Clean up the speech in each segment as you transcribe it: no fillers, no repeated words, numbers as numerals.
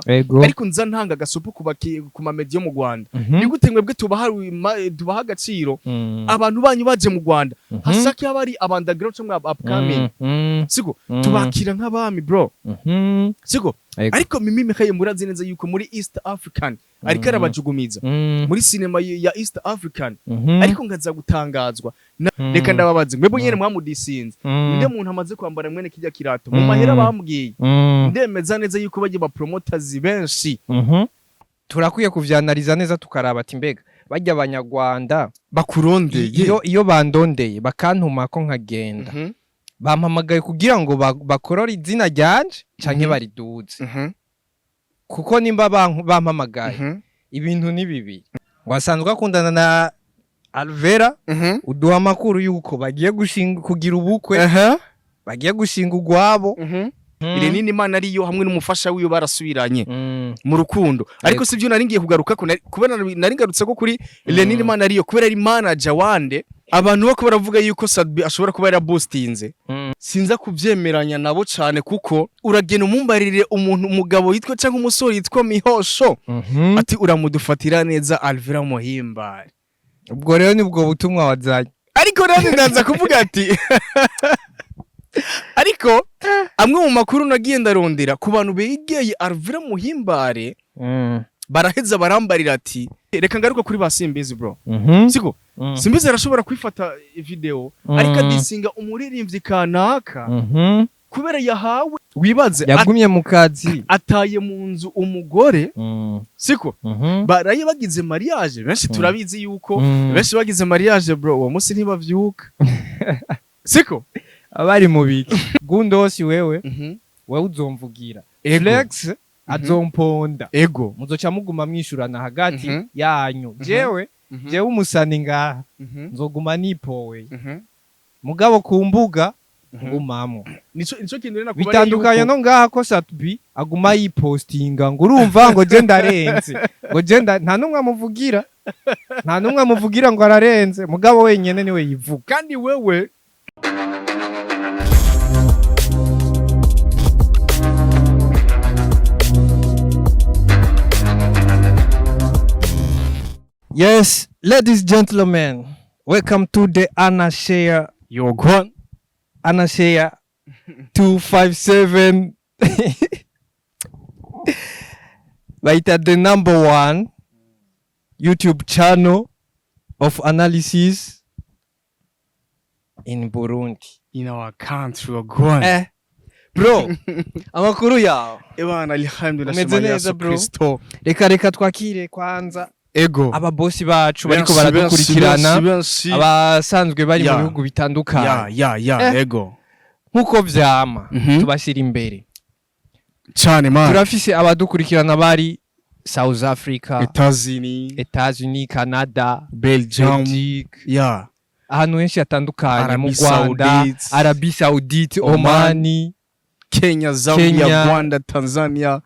sinema. Ego. Ariko nza ntanga agasupu ku ma media yo mu Rwanda. Mhm. Ni gute mwebwe tubaha agaciro, abantu banyu baje mu Rwanda, hasaki haba ari underground cyangwa upcoming, siko? Tubakira nk'abami, bro, siko? Ego. Ariko Mimi Mihaye, murazi neza yuko muri East African ariko arabajugumiza muri cinema ya East African. Ariko ngaza gutangazwa reka ndababaze mwebwe nyene mwamudisinze, nde muntu amaze kwambara mwene kijya kirato mu mahera bambwiye? Ndemeza neza yuko bagiye ba promoters benshi. Turakwiye kuvyanaliza neza, tukaraba ati mbega barya abanyarwanda bakurondeye. Iyo bandondeye bakantuma ko nkagenda, bampamagaye kugira ngo bakorore izina ryanje canke bariduze? Kuko nimba bampamagaye, ibintu ni bibiri. Wasanzwe akundana na Alvera, uduha amakuru yuko bagiye gushinga, kugira ubukwe, bagiye gushinga ugwabo. Irene Imana ariyo hamwe n'umufasha wiwe barasubiranye mu rukundo, ariko sivyo nari ngiye kugaruka ko kubera nari ngarutse ko kuri Irene Imana ariyo, kubera ari manager wande. Abantu bako baravuga yuko Sadbi ashobora kuba yaraboostinze. Sinza kubyemeranya nabo cyane, kuko uragena umumbarire umuntu, umugabo yitwa cyangwa umusore yitwa Mihosho, ati uramudufatira neza Alvera Muhimbare. Ubwo rero nibwo butumwa wazanye. Ariko rero ndaza kuvuga ati ariko amwe mu makuru nagiye ndarondera ku bantu begeye Alvera Muhimbare, baraheza barambarira ati reka ngaruka kuri ba Simbizi, bro, siko? Simbizi arashobora kwifata video, ariko adisinga umuririmbyi kanaka kubera yahawe, wibaze Yagumye mu kazi. Ataye mu nzu umugore, siko? Baraye bagize mariage, benshi turabizi yuko benshi bagize mariage, bro, uwo munsi ntibavyuka, siko? Abari mu biki Gundosi, wewe wewe uzomvugira. Ego. Flex azomponda. Ego. Muzoca muguma mwishurana hagati yanyu. Jewe umusani ngaha nzoguma nipowe, mugabo ku mbuga ngumamwo. Nico kintu rero nakubariye. Bitandukanye yuko no ngaha ko Satbi aguma yipostinga ngo urumva ngo je ndarenze, ngo je nta numwe amuvugira, nta numwe amuvugira ngo ararenze, mugabo wenyene niwe yivuga. Kandi wewe Yes, ladies gentlemen, welcome to the Anna Share. Yogon. Anna Share 257, bayita the number one YouTube channel of analysis in Burundi. In our country, Yogon. Bro, amakuru yawe? Ebana, alhamdulillah. Umeze Shema neza, Yesu bro? Kristo. Reka twakire kwanza Ego. ababosi bacu bariko Benshi, baradukurikirana, benshi, benshi. abasanzwe bari mu bihugu bitandukanye. Ya. Ego. Nk'uko vyama, tubashyira imbere. Cyane, man. Turafise abadukurikirana bari South Africa, Etazini, Etats-Unis, Canada, Belgium, Belgique, ahantu henshi hatandukanye mu Arabie Rwanda, Saoudite, Arabie Saoudite, Oman, Omani, Kenya, Zambia, Kenya. Rwanda, Tanzania,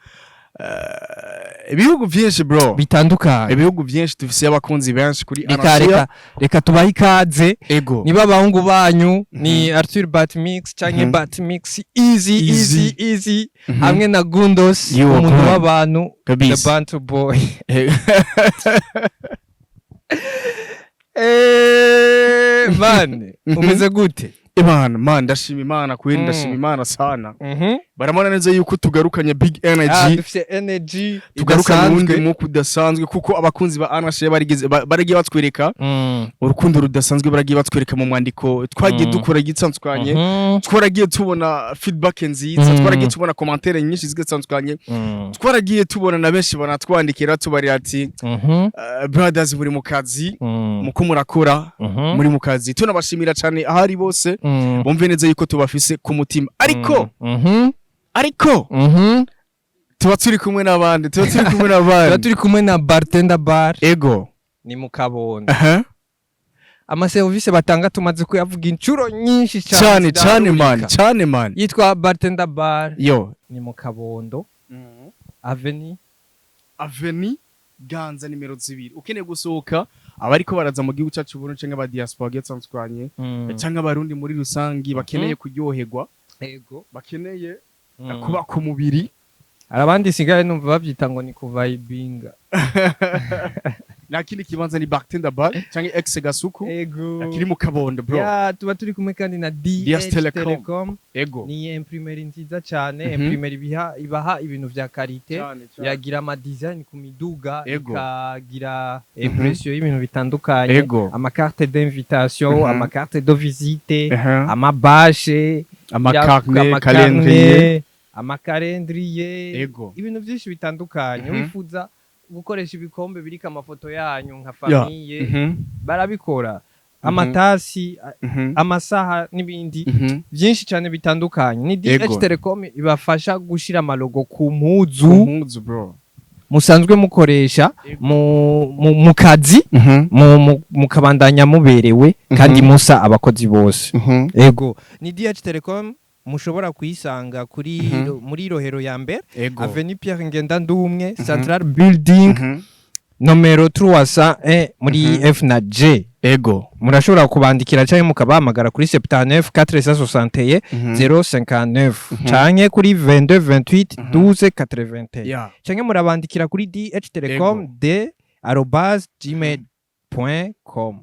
ibihugu byinshi, bro. Bitandukanye. Ibihugu byinshi, dufise abakunzi benshi kuri Reka Anasia. reka tubahe ikaze. Ego. Niba abahungu banyu ni Arthur Batmix canke Batmix easy, easy, Easy. easy, hamwe na Gundos, You are umuntu good. w'abantu, the Kabisa. Bantu Boy. Man, umeze gute? Imana, man, ndashima Imana kweli, ndashima Imana sana. Barabona neza yuko tugarukanye big energy. Dufise energy Tugarukanye uwundi idasanzwe. mwuka udasanzwe, kuko abakunzi ba Anashe barigeze baragiye batwereka urukundo rudasanzwe, baragiye batwereka mu mwandiko twagiye dukora igitandukanye. Twaragiye tubona feedback nziza, twaragiye tubona commentaire nyinshi zitandukanye, twaragiye tubona na benshi banatwandikira tubarira ati brothers, muri mu kazi, muko murakora, muri mu kazi. Tunabashimira cyane ahari bose, bumve neza yuko tubafise ku mutima, ariko ariko tuba turi kumwe n'abandi, tuba turi kumwe Tuba n'abandi. turi kumwe na Bartender Bar. Ego. Ni mu Kabondo. Amaserivisi batanga tumaze kuyavuga inshuro nyinshi cyane Cyane cyane, man. zidaharurika. Cyane, man. Yitwa Bartender Bar. Yo. Ni mu Kabondo, Avenue Avenue Ganza nimero 2. Ukeneye gusohoka, abariko baraza mu gihugu cyacu Burundi canke aba diaspora bagiye batandukanye, canke abarundi muri rusangi bakeneye kuryoherwa, Ego. bakeneye kuba ku mubiri. Hari abandi sigaye numva bavyita ngo ni kuvibinga. Nta kindi kibanza, ni Bartender Bar canke ex Gasuku. Ego. Kiri mu Kabondo, bro. Ya, tuba turi kumwe kandi na DS DH Telecom. Telecom. Ni imprimerie nziza cyane, imprimerie ibaha ibintu vya qualité. Cyane, cyane. Iragira ama design ku miduga, ikagira impression y'ibintu bitandukanye, ama carte d'invitation, ama carte de visite, ama bâche, ama carnet, calendrier. Ama calendrier, ibintu byinshi bitandukanye. Wifuza gukoresha ibikombe biriko amafoto yanyu nka famille, barabikora, amatasi, amasaha n'ibindi byinshi cyane bitandukanye. Ni DH Telecom ibafasha gushira amalogo ku mpuzu Mpuzu, bro. musanzwe mukoresha mu kazi, mukabandanya muberewe kandi musa abakozi bose. Ego, ni DH Telecom, mushobora kuyisanga kuri muri Rohero ya mbere, Avenue Pierre Ngendandumwe, Central Building, nomero 301 muri F na G. Murashobora kubandikira cyangwa mukabahamagara kuri 79 461 059 canke kuri 22 28 12 81, canke murabandikira kuri dhtelecom d@gmail.com,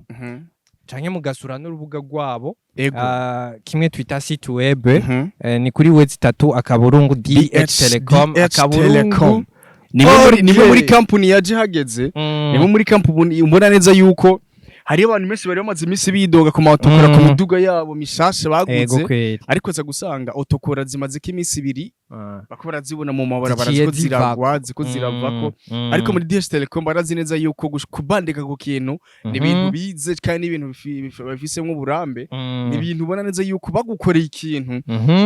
canke mugasura n'urubuga rwabo, kimwe twita site web. Ni kuri www.dhtelecom DH akaburungu Telecom. Ni imwe muri org. Company yaje hageze. Ni imwe muri company mbona neza yuko hariyo abantu benshi bari bamaze iminsi bidoga ku ma autocollants, ku miduga yabo mishasha baguze, Kweri. ariko za gusanga autocollants zimaze ko iminsi 2 bako barazibona mu mabarabara, Ziciye ziko ziragwa, zivako. ziko ziravako. Ariko muri DH Telecom barazi neza yuko kubandika ku kintu ni ibintu bize kandi ni ibintu bafisemwo uburambe. Ni ibintu ubona neza yuko bagukoreye ikintu,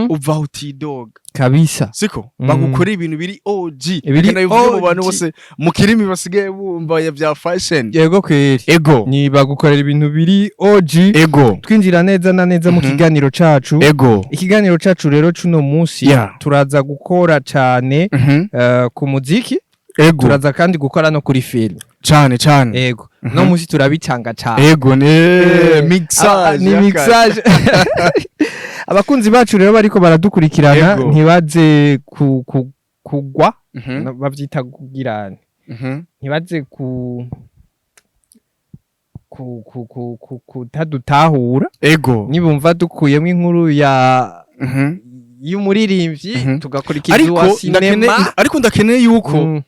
uva aho utidoga. Kabisa. Siko bagukoreye ibintu biri OG. Ibiri Kandi nabivuge mu bantu OG. bose mu kirimi basigaye bumva ya bya fashion. Yego kweri. Ni bagukorera ibintu biri OG. Twinjira neza na neza mu kiganiro cacu. Ikiganiro cacu rero cuno munsi, turaza gukora cane ku muziki, turaza kandi gukora no kuri film. Cane cane. Ego, no munsi turabicanga cane. Ego, ni mixage. Ni mixage. Abakunzi bacu rero bariko baradukurikirana, ntibaze kugwa, bavyita kugirana, ntibaze ku kutadutahura nibumva dukuyemo inkuru ya y'umuririmbyi, tugakurikiza uwa Ariko sinema. Ariko ndakeneye yuko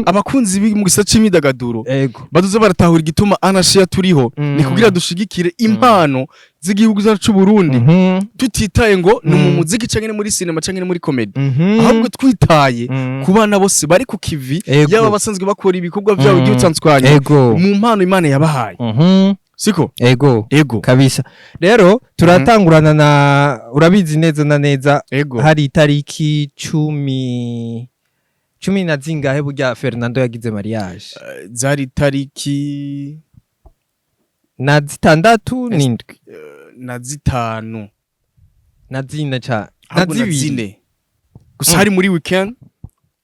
abakunzi mu gisata c'imyidagaduro bazoza baratahura igituma Anashia turiho. Ni kugira dushigikire impano z'igihugu cyacu c'u Burundi, tutitaye ngo ni mu muziki canke ni muri cinema canke ni muri comedy, ahubwo twitaye ku bana bose bari ku kivi, yaba basanzwe bakora ibikorwa byabo bigiye bitandukanye mu mpano Imana yabahaye. Siko? Ego. Ego. Kabisa. Rero turatangurana na, urabizi neza na neza, hari itariki 10 na zingahe burya Fernando yagize mariage? Zari tariki Na 6 n'indwi. Na 5. Na 4 ca na Ahubwo na 2. 4 gusa. Hari muri weekend,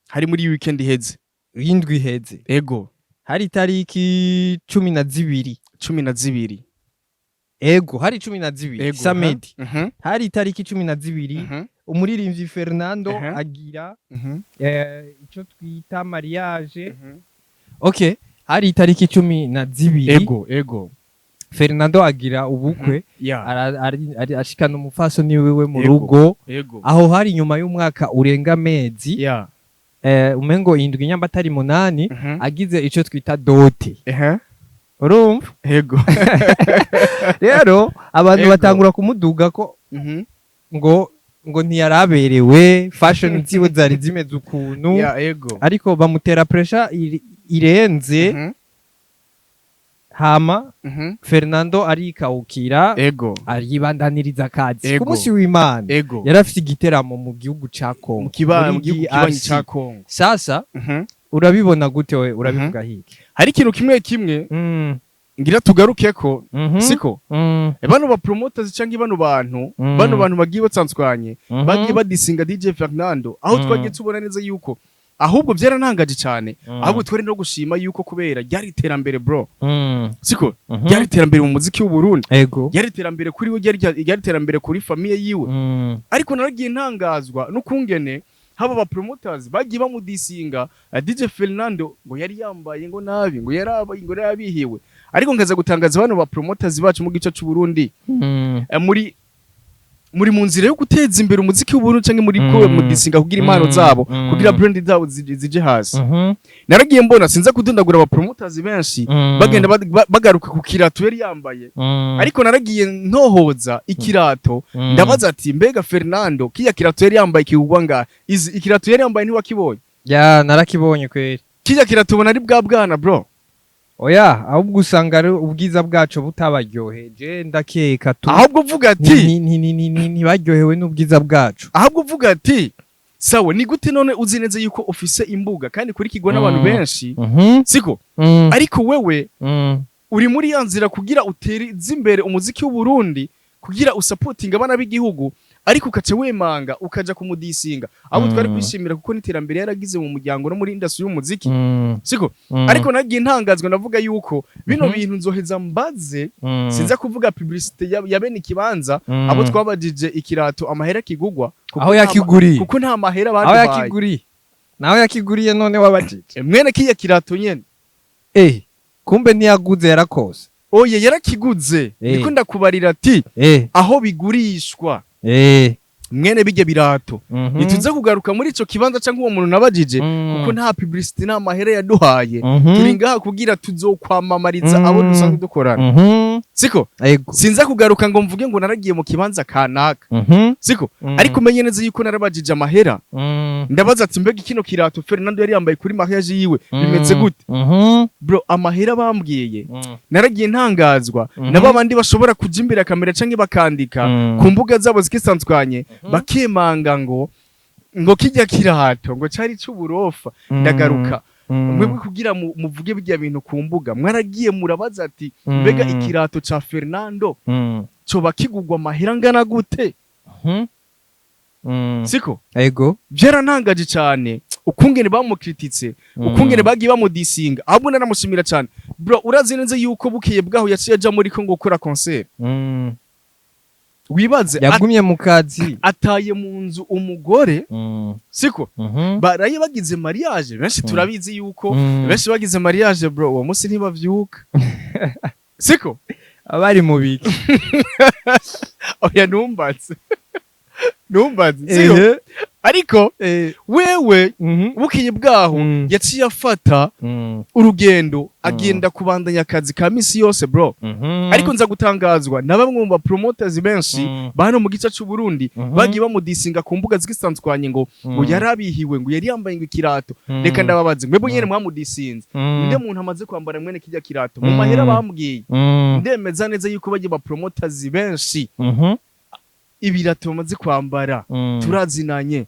hari muri weekend iheze. Y'indwi iheze. Ego. Hari itariki 12. 12. Ego, hari 12. Samedi. Hari itariki 12, umuririmbyi Fernando agira icyo twita mariage. Okay, hari itariki 12. Ego, ego. Fernando agira ubukwe, ashikana umupfasoni wiwe mu rugo. Aho hari nyuma y'umwaka urenga amezi umengo 7 nyamba atari 8, agize ico twita dot. Urumva? Ego. Rero abantu batangura kumuduga ko ngo ntiyaraberewe, fashion ziwe zari zimeze ukuntu, Ya, ego. ariko bamutera pressure irenze. Hama Fernando arikawukira, aribandaniriza akazi. Ku munsi w'Imana yari afite igiteramo mu gihugu ca Congo, muri Mu gihugu kibanyi DRC. ca Congo. Sasa urabibona gute we? Urabivuga hiki? Hari ikintu kimwe kimwe ngira tugarukeko, siko? Bano ba promoters canke bano bantu, bano bantu bagiye batandukanye, bagiye badisinga DJ Fernando, aho twagiye tubona neza yuko ahubwo byarantangaje cyane. Ahubwo twari no gushima yuko kubera ryari iterambere, bro, siko? Ryari iterambere mu muziki w'u Burundi. Ryari iterambere kuri we, ryari iterambere kuri famille yiwe. Ariko naragiye ntangazwa n'ukungene Haba aba promoters bagiye bamudisinga, DJ Fernando ngo yari yambaye ngo nabi, ngo yaraba, ngo yarabihiwe. Ariko nkaza gutangaza bano ba promoters bacu mu gice c'u Burundi, muri mu nzira yo guteza imbere umuziki w'Uburundi canke muri ko mudisinga kugira impano zabo, kugira brand zabo zije hasi? Naragiye mbona, sinza kudondagura, aba promoters benshi bagenda bagaruka ku kirato yari yambaye. Ariko naragiye ntohoza ikirato, ndabaza ati: "Mbega Fernando, kiya kirato yari yambaye kigugwa ngahe?" Izi ikirato yari yambaye ntiwakibonye? Ya, narakibonye kweri. Kiya kirato ubona ari bwa bwana, bro? Oya, ahubwo usanga ari ubwiza bwacu butabaryoheje, ndakeka tu. Ahubwo uvuga ati Ntibaryohewe n'ubwiza bwacu. Ahubwo uvuga ati: "Sawa, ni gute none uzi neza yuko ufise imbuga kandi kurikirwa n'abantu benshi, siko?" Ariko wewe uri muri ya nzira kugira utere imbere umuziki w'Uburundi, kugira usapotinga abana b'igihugu, ariko ukaca wemanga ukaja kumudisinga abo twari kwishimira, kuko n'iterambere yaragize mu muryango no muri industry y'umuziki, siko? Ariko nagiye ntangazwa, ndavuga yuko bino bintu nzoheza mbaze. Sinza kuvuga publicité ya bene ikibanza, abo twabajije ikirato amahera kigugwa, kuko Aho yakiguriye. kuko nta mahera Aho baduhaye. yakiguriye, naho yakiguriye none wabajije? Mwene kiya kirato nyene. Kumbe ntiyaguze, yarakose. Oye, yarakiguze. Niko ndakubarira ati aho bigurishwa, mwene bijya birato, ntituze kugaruka muri ico kibanza canke uwo muntu nabajije, kuko nta publicité, nta mahera yaduhaye. Turi ngaha kugira tuzokwamamariza abo dusanzwe dukorana, siko? Ego. Sinza kugaruka ngo mvuge ngo naragiye mu kibanza kanaka, siko? Ariko umenye neza yuko narabajije amahera, ndabaza ati: "Mbega kino kirato Fernando yari yambaye kuri mariage yiwe bimeze gute?" Bro, amahera bambwiye, naragiye ntangazwa. Nabo bandi bashobora kuja imbere ya kamera canke bakandika ku mbuga zabo zikisanzwanye, bakemanga ngo kijya kirato ngo cari c'uburofa. Ndagaruka, mwebwe kugira muvuge bijya bintu ku mbuga, mwaragiye murabaza ati: "Mbega ikirato ca Fernando coba kigugwa amahera angana gute?" Siko? Ego. Byarantangaje cyane ukungene bamukrititse, ukungene bagiye bamudisinga. Ahubwo naramushimira cyane, bro. Urazi neza yuko bukeye bwaho yaciye aja muri Kongo gukora concert. Wibaze Yagumye mu kazi. ataye mu nzu umugore, siko? Baraye bagize mariage. Benshi turabizi yuko benshi bagize mariage, bro, uwo munsi ntibavyuka, siko? Abari mu biki? Oya, numbatse numbatse, siko? Ehe. Ariko wewe bukeye bwaho yaciye afata urugendo, agenda kubandanya akazi ka misi yose, bro. Ariko nza gutangazwa na bamwe mu ba promoters benshi ba hano mu gice c'u Burundi, bagiye bamudisinga ku mbuga zigisanzwanye ngo yarabihiwe, ngo yari yambaye ngo ikirato. Reka ndababaze, mwebwe nyene mwamudisinze, nde muntu amaze kwambara mwene kijya kirato mu mahera bambwiye? Ndemeza neza yuko bagiye ba promoters benshi ibirato bamaze kwambara, turazinanye,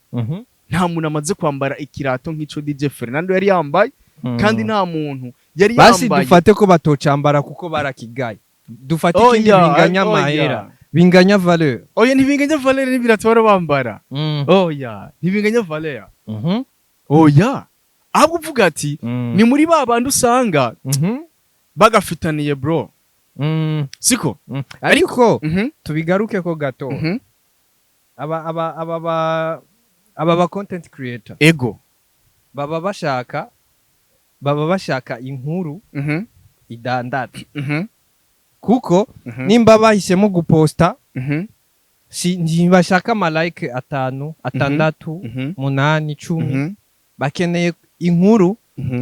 nta muntu amaze kwambara ikirato nk'ico DJ Fernando yari yambaye, kandi nta muntu yari Basi yambaye. dufate ko batocambara kuko barakigaye, dufate ikindi Oya, binganya oya. amahera, binganya valeur. Oya, ntibinganya valeur n'ibirato bari bambara. Oya, ntibinganya valeur. Oya, ahubwo uvuga ati ni muri ba bandi usanga bagafitaniye, bro, siko? Ariko tubigaruke ko gato. Aba ba content creator baba bashaka inkuru idandaza, kuko nimba bahisemo guposta, si ntibashaka ama like atanu, atandatu, munani, 10. Bakeneye inkuru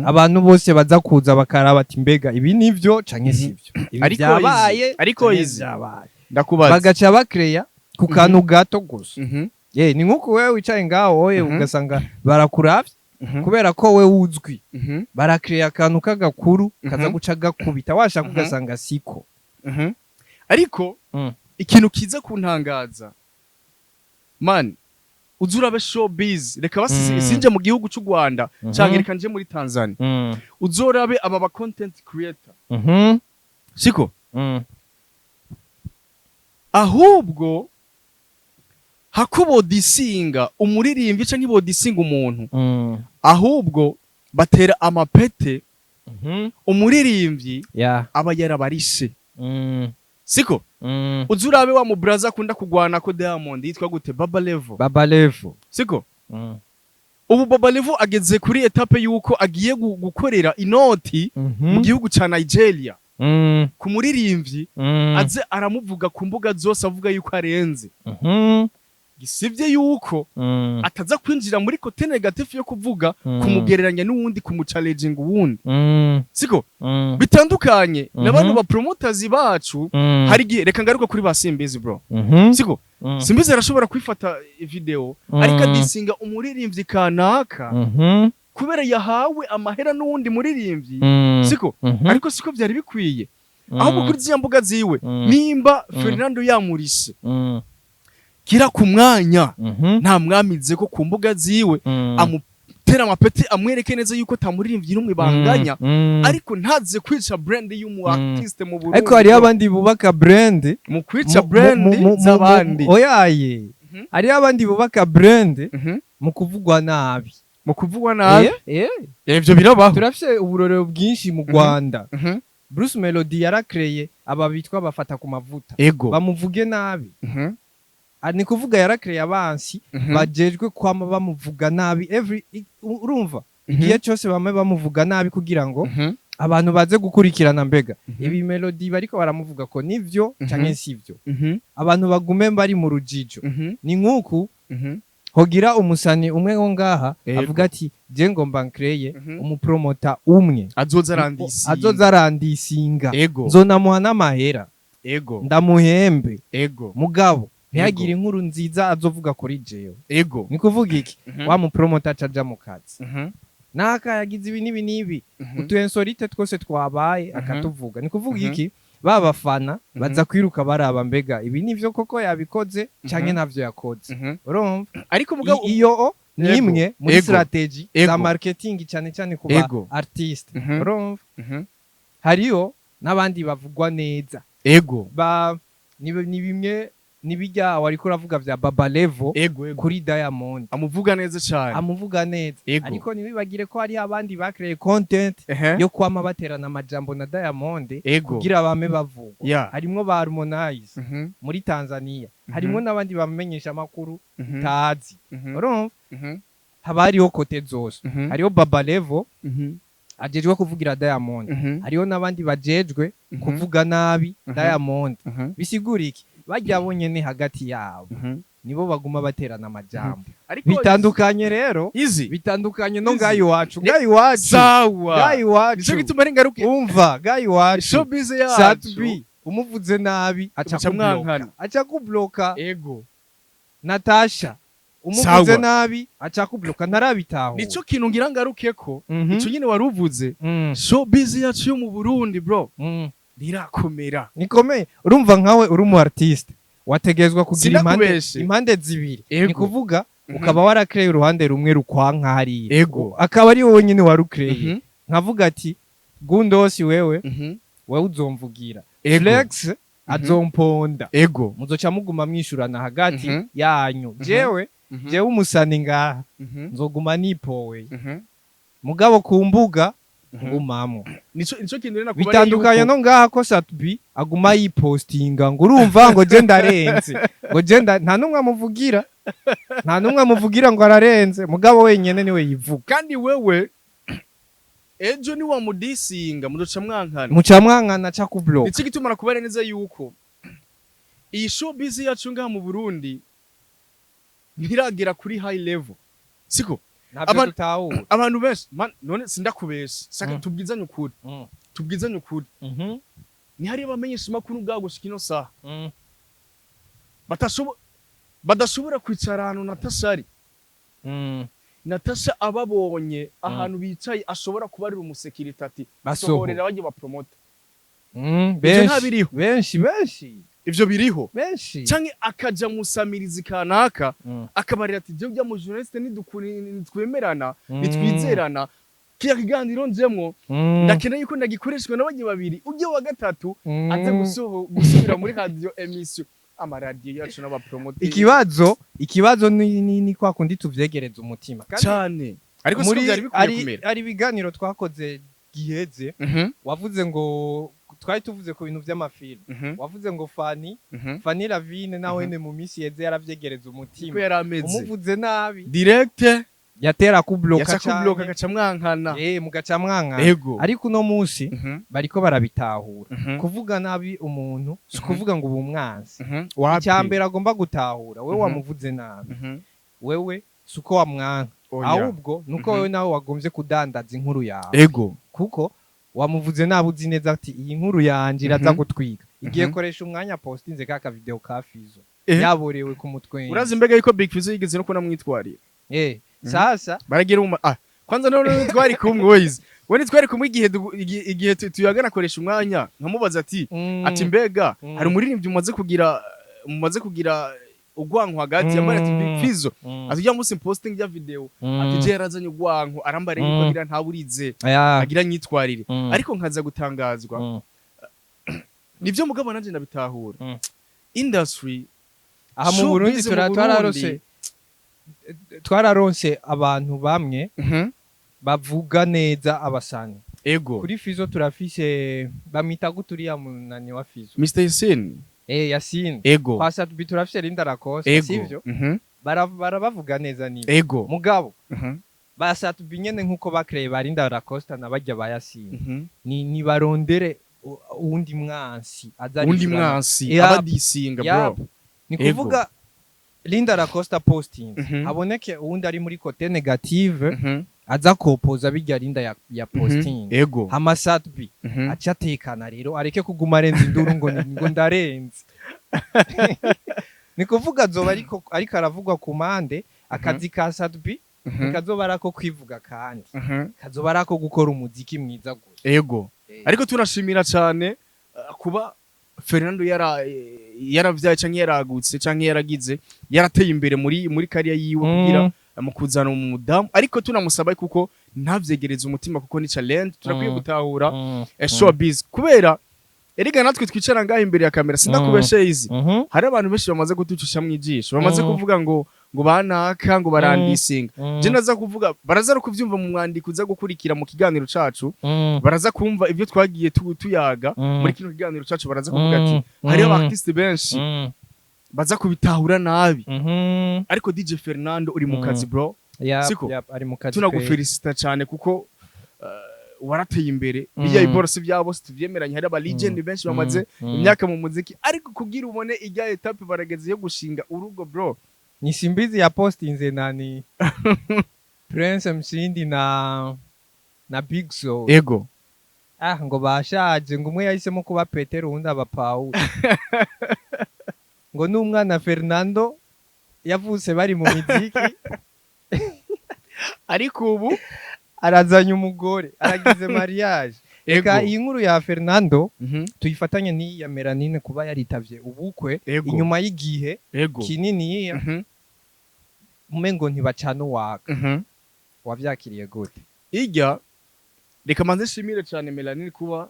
abantu bose baza kuza bakaraba ati: "Mbega ibi nivyo canke sivyo? Ibi Ariko byabaye ariko canke izi vyabaye?" Ndakubaza. Bagaca bakereya ku kantu gato gusa. Ni nkuko wewe wicaye ngaho wowe ugasanga barakuravye, kubera ko we uzwi, barakereya akantu k'agakuru kaza guca gakubita, washaka ugasanga siko. Ariko ikintu kiza kuntangaza, man, uzi urabe showbiz, reka basi sinje mu gihugu cy'u Rwanda canke reka nje muri Tanzania, uzorabe aba ba content creator, siko? Ahubwo hako bodisinga umuririmbyi canke bodisinga umuntu, ahubwo batera amapete umuririmbyi aba yarabarishe, siko? Uzi urabe wa mu braza akunda kugwana ko Diamond, yitwa gute, Baba Levo. Baba Levo. Siko? Ubu Baba Levo ageze kuri étape yuko agiye gukorera inoti mu gihugu ca Nigeria ku muririmbyi, aze aramuvuga ku mbuga zose, avuga yuko arenze. Gisivye yuko ataza kwinjira muri côté négatif yo kuvuga, kumugereranya n'uwundi, kumuchallenging uwundi, siko? Bitandukanye na bano ba promoters bacu. Hari igihe, reka ngaruka kuri ba Simbizi, bro, siko? Simbizi arashobora kwifata video ariko adisinga umuririmbyi kanaka kubera yahawe amahera n'uwundi muririmbyi, siko? Ariko siko byari bikwiye. Ahubwo kuri ziriya mbuga ziwe, nimba Fernando yamurishe kira ku mwanya, nta mwamize ko ku mbuga ziwe amutera amapeti, amwereke neza yuko atamuririmbyi n'umwe banganya, ariko ntaze kwica brand y'umu artiste mu Burundi. Ariko hariho abandi bubaka brand mu kwica brand z'abandi. Oyaye, hariho abandi bubaka brand mu kuvugwa nabi. Mu kuvugwa nabi. Eh. Ivyo birabaho. Turafise uburorero bwinshi mu Rwanda. Bruce Melody yarakreye aba bitwa bafata ku mavuta, bamuvuge nabi. Ah, ni kuvuga yarakreye abansi bajejwe kwama bamuvuga nabi every urumva, igihe cyose bamwe bamuvuga nabi kugira ngo abantu baze gukurikirana mbega ibi Melody bariko baramuvuga ko nivyo canke sivyo, abantu bagume bari mu rujijo. Ni nk'uku hogira umusani umwe wo ngaha avuga ati: "Je ngomba nkreye umupromota umwe azoza arandisi, azoza arandisinga, nzonamuha n'amahera, ndamuhembe, mugabo ntihagire inkuru nziza azovuga kuri jewe." Ni kuvuga iki? Wa mupromota aca aja mu kazi, naka yagize ibi n'ibi n'ibi, utu insolite twose twabaye akatuvuga. Ni kuvuga iki? Ba bafana baza kwiruka baraba mbega ibi nivyo koko yabikoze canke ntavyo yakoze. Urumva? Ariko mugabo Iyo ni imwe muri strategy za marketing, cyane cyane ku ba artiste. Urumva, hariyo n'abandi bavugwa neza, ba ni bimwe nibijya wariko uravuga vya Baba Levo ego ego kuri Diamond. Amuvuga neza cyane. Amuvuga neza, ariko ntibibagire ko hariho abandi bakreye content yo kwama baterana amajambo na Diamond kugira bame bavugwa. Harimwo ba Harmonize muri Tanzania, harimwo n'abandi bamenyesha amakuru tazi. Urumva, haba hariho côté zose. Hariho Baba Levo ajejwe kuvugira Diamond, hariho n'abandi bajejwe kuvuga nabi Diamond. Bisigura iki? Bajya bonyene hagati yabo nibo baguma baterana amajambo. Ariko Bitandukanye rero, izi bitandukanye no Izi. ngaho iwacu, ngaho iwacu, Sawa. ngaho iwacu. Nico gituma ari ngaruke. Umva, ngaho iwacu, Showbiz yacu, Sat-B umuvuze nabi aca Muca kubloka, mwankana. aca kubloka. Natasha umuvuze nabi aca kubloka, ntarabitahura. Nico kintu ngira ngaruke ko ico nyine wari uvuze. Showbiz yacu yo mu Burundi, bro, rirakomera. Nikomeye. Urumva, nkawe uri umu artiste, wategezwa kugira impande, Sinakubeshe. impande zibiri. Ni kuvuga ukaba warakreye uruhande rumwe rukwanka hariya, akaba ari wowe nyine warukreye. Nkavuga ati: "Gundosi, wewe, wewe uzomvugira, Flex azomponda." Muzoca muguma mwishurana hagati yanyu. Jewe, jewe umusani ngaha, nzoguma nipowe, mugabo ku mbuga ngumamwo. Nico kintu rero nakubariye. Bitandukanye no ngaha ko Sat-B aguma yipostinga ngo urumva ngo je ndarenze, ngo je nta numwe amuvugira, nta numwe amuvugira ngo ararenze, mugabo wenyene niwe yivuga. Kandi wewe ejo ni wamudisinga muzoca mwankana. Muca mwankana, aca kublock. Nico gituma nakubariye neza yuko iyi showbiz yacu ngaha mu Burundi ntiragera kuri high level, siko? Ntabyo dutahura. Abantu benshi man, none sindakubesha saka, tubwizanye ukuri, tubwizanye ukuri. Ntihari bamenyesha amakuru ubwabo gushika ino saha badashobora kwicara ahantu Natasha ari. Natasha ababonye ahantu bicaye, ashobora kubarira umusekirite ati: Basoho. "Sohorera bajye bapromota." Ivyo Benshi, ntabiriho. benshi, benshi. Ivyo biriho. Benshi. Canke akaja musamirizi kanaka, akabarira ati: "Je ujya mu journaliste nitwemerana, nitwizerana, kiya kiganiro njemwo, ndakeneye yuko ndagikoreshwa n'abajye babiri, ujye wa gatatu aze gusubira muri radio émission." Amaradiyo yacu n'abapromoteri. Ikibazo ni kwa kundi tuvyegereza umutima. Kandi Cane, ariko siko muri byari bikwiye ari kumera. ari ibiganiro twakoze giheze, wavuze ngo twari tuvuze ku bintu vy'amafilm, wavuze ngo Fani, Fani Lavine nawe ne mu minsi yeze yaravyegereza Uko umutima, yari ameze umuvuze nabi direct. Yatera kubloka. Yaca kubloka, agaca mwankana. Mugaca mwankana. Ariko uno munsi bariko barabitahura. Kuvuga nabi umuntu si kuvuga ngo ubu umwansi. Wapi? Icya mbere agomba gutahura, wewe wamuvuze nabi, wewe si uko wamwanka, Oya. ahubwo nuko wewe nawe wagombye kudandaza inkuru yawe, kuko wamuvuze nabi uzi neza ati iyi nkuru yanje iraza gutwika igiye. Koresha umwanya postinze ka video ka Fizo yaborewe ku mutwe. Urazi mbega yuko Big Fizzo yigeze no kunamwitwarira? Sasa Baragira uma kwanza none twari kumwe, wezi we twari kumwe igihe igihe tuyagana akoresha umwanya nkamubaza ati ati mbega hari umuririmbyi mumaze kugira ugwanko hagati? Yambara ati Big Fizzo, ati ujya munsi posting ya video, ati je yarazanye ugwanko, arambara yuko agira ntaburize, agira nyitwarire. Ariko nkaza gutangazwa, nivyo mugabo nanje ndabitahura, industry Aha mu showbiz Burundi mu Burundi. Twararonse abantu bamwe bavuga neza abasani. Kuri Fizo turafise, bamwita guturiya munani wa Fizo? Mr Yasin. Yasin. Kwa Sat-B turafise Linda Lacoste. Sivyo? Barabavuga neza ni mugabo ba Sat-B nyene nkuko bakreye ba Linda Lacoste na barya ba Yasin, ni barondere uwundi mwansi aza Undi arishura. mwansi abadisinga, bro. Ni kuvuga Linda Lacoste posting, haboneke uwundi ari muri côté négative, aza kopoza bijya Linda ya posting. Hama Sat-B aca atekana rero, areke kuguma arenza induru ngo ngo ndarenze. Ni kuvuga azoba ariko aravugwa ku mpande. Akazi ka Sat-B kazoba ari ako kwivuga kandi kazoba ari ako gukora umuziki mwiza gusa. Ariko turashimira cyane kuba Fernando yaravyaye canke yaragutse canke yaragize, yarateye imbere muri carrière yiwe, kugira mu kuzana umudamu, ariko tunamusaba kuko ntavyegereze umutima, kuko ni challenge turakwiye gutahura showbiz, kubera erega natwe twicara ngaho imbere ya kamera, sindakubeshe izi, hari abantu benshi bamaze kuducisha mu ijisho, bamaze kuvuga ngo banaka ngo barandisinga. Je naza kuvuga, baraza no kuvyumva mu mwandiko uza gukurikira mu kiganiro cacu, baraza kumva ibyo twagiye tuyaga muri kino kiganiro cacu, baraza kuvuga ati hariho aba artiste benshi baza kubitahura nabi. Ariko DJ Fernando uri mu kazi, bro. Siko? Yap, ari mu kazi. Tunagufelicita cyane kuko warateye imbere. Bijya iboro si byabo, tuvyemeranye, hari aba legend benshi bamaze imyaka mu muziki, ariko kugira ubone ijya étape barageze yo gushinga urugo, bro. Ni Simbizi ya postinze nani, Prince Mshindi na Big Zo. Ah, ngo bashaje, ngo umwe yahisemo kuba Petero, uwundi aba Paulo, ngo n'umwana Fernando yavutse bari mu miziki. Ariko ubu arazanye umugore, aragize mariage. Reka iyi nkuru ya Fernando tuyifatanye n'iyi ya Melanine, kuba yaritavye ubukwe inyuma y'igihe kinini, umengo ntibacana uwaka. Wavyakiriye gute? Ijya reka manze nshimire cyane Melanine kuba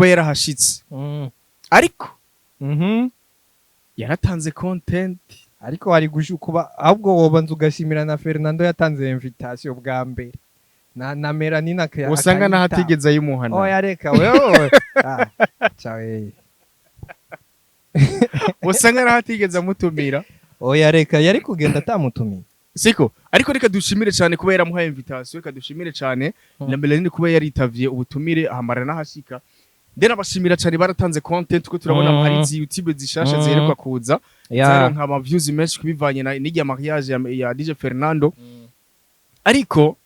yarahashitse, ariko yaratanze content. Ariko wari kuba ahubwo wobanza ugashimira na Fernando yatanze invitation bwa mbere na Melanine usanga akayitaba. Naho atigeze ayimuhana. Oya, reka wewe, ah ciao. Usanga naho atigeze amutumira. Oya reka, yari kugenda atamutumiye. Siko? Ariko reka dushimire cyane kuba yaramuhaye invitation, reka dushimire cyane na Melanine kuba yaritavye ubutumire ahamara n'ahashika. Ndera abashimira cyane, baratanze content ko turabona hari izi YouTube zishasha ziheruka kuza zaronka ama views menshi kubivanye na n'irya mariage ya DJ Fernando. Ariko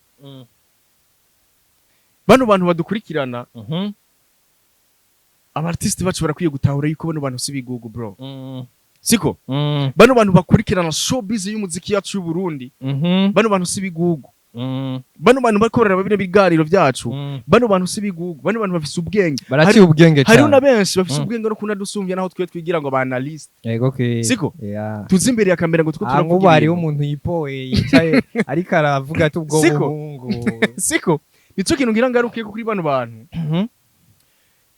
bano bantu badukurikirana, aba artiste bacu barakwiye gutahura yuko bano bantu si bigugu, bro. Siko? Bano bantu bakurikirana showbiz y'umuziki yacu y'u Burundi, bano bantu si bigugu. Bano bantu bariko bararaba bino biganiro byacu, bano bantu si bigugu, bano bantu bafise ubwenge. Baraciye ubwenge Hariho cyane. na benshi bafise ubwenge no kunadusumbya, naho twe twigira ngo ba analyste. Yego ke. Siko? Yeah. Tuzi imbere ya kamera ngo tuko Ah, nk'ubu turavuga hariho ibintu. umuntu yipoye yicaye ariko aravuga ati ubwo Siko? buhungu. Siko? Nico kintu ngira ngarukiye kuri bano bantu,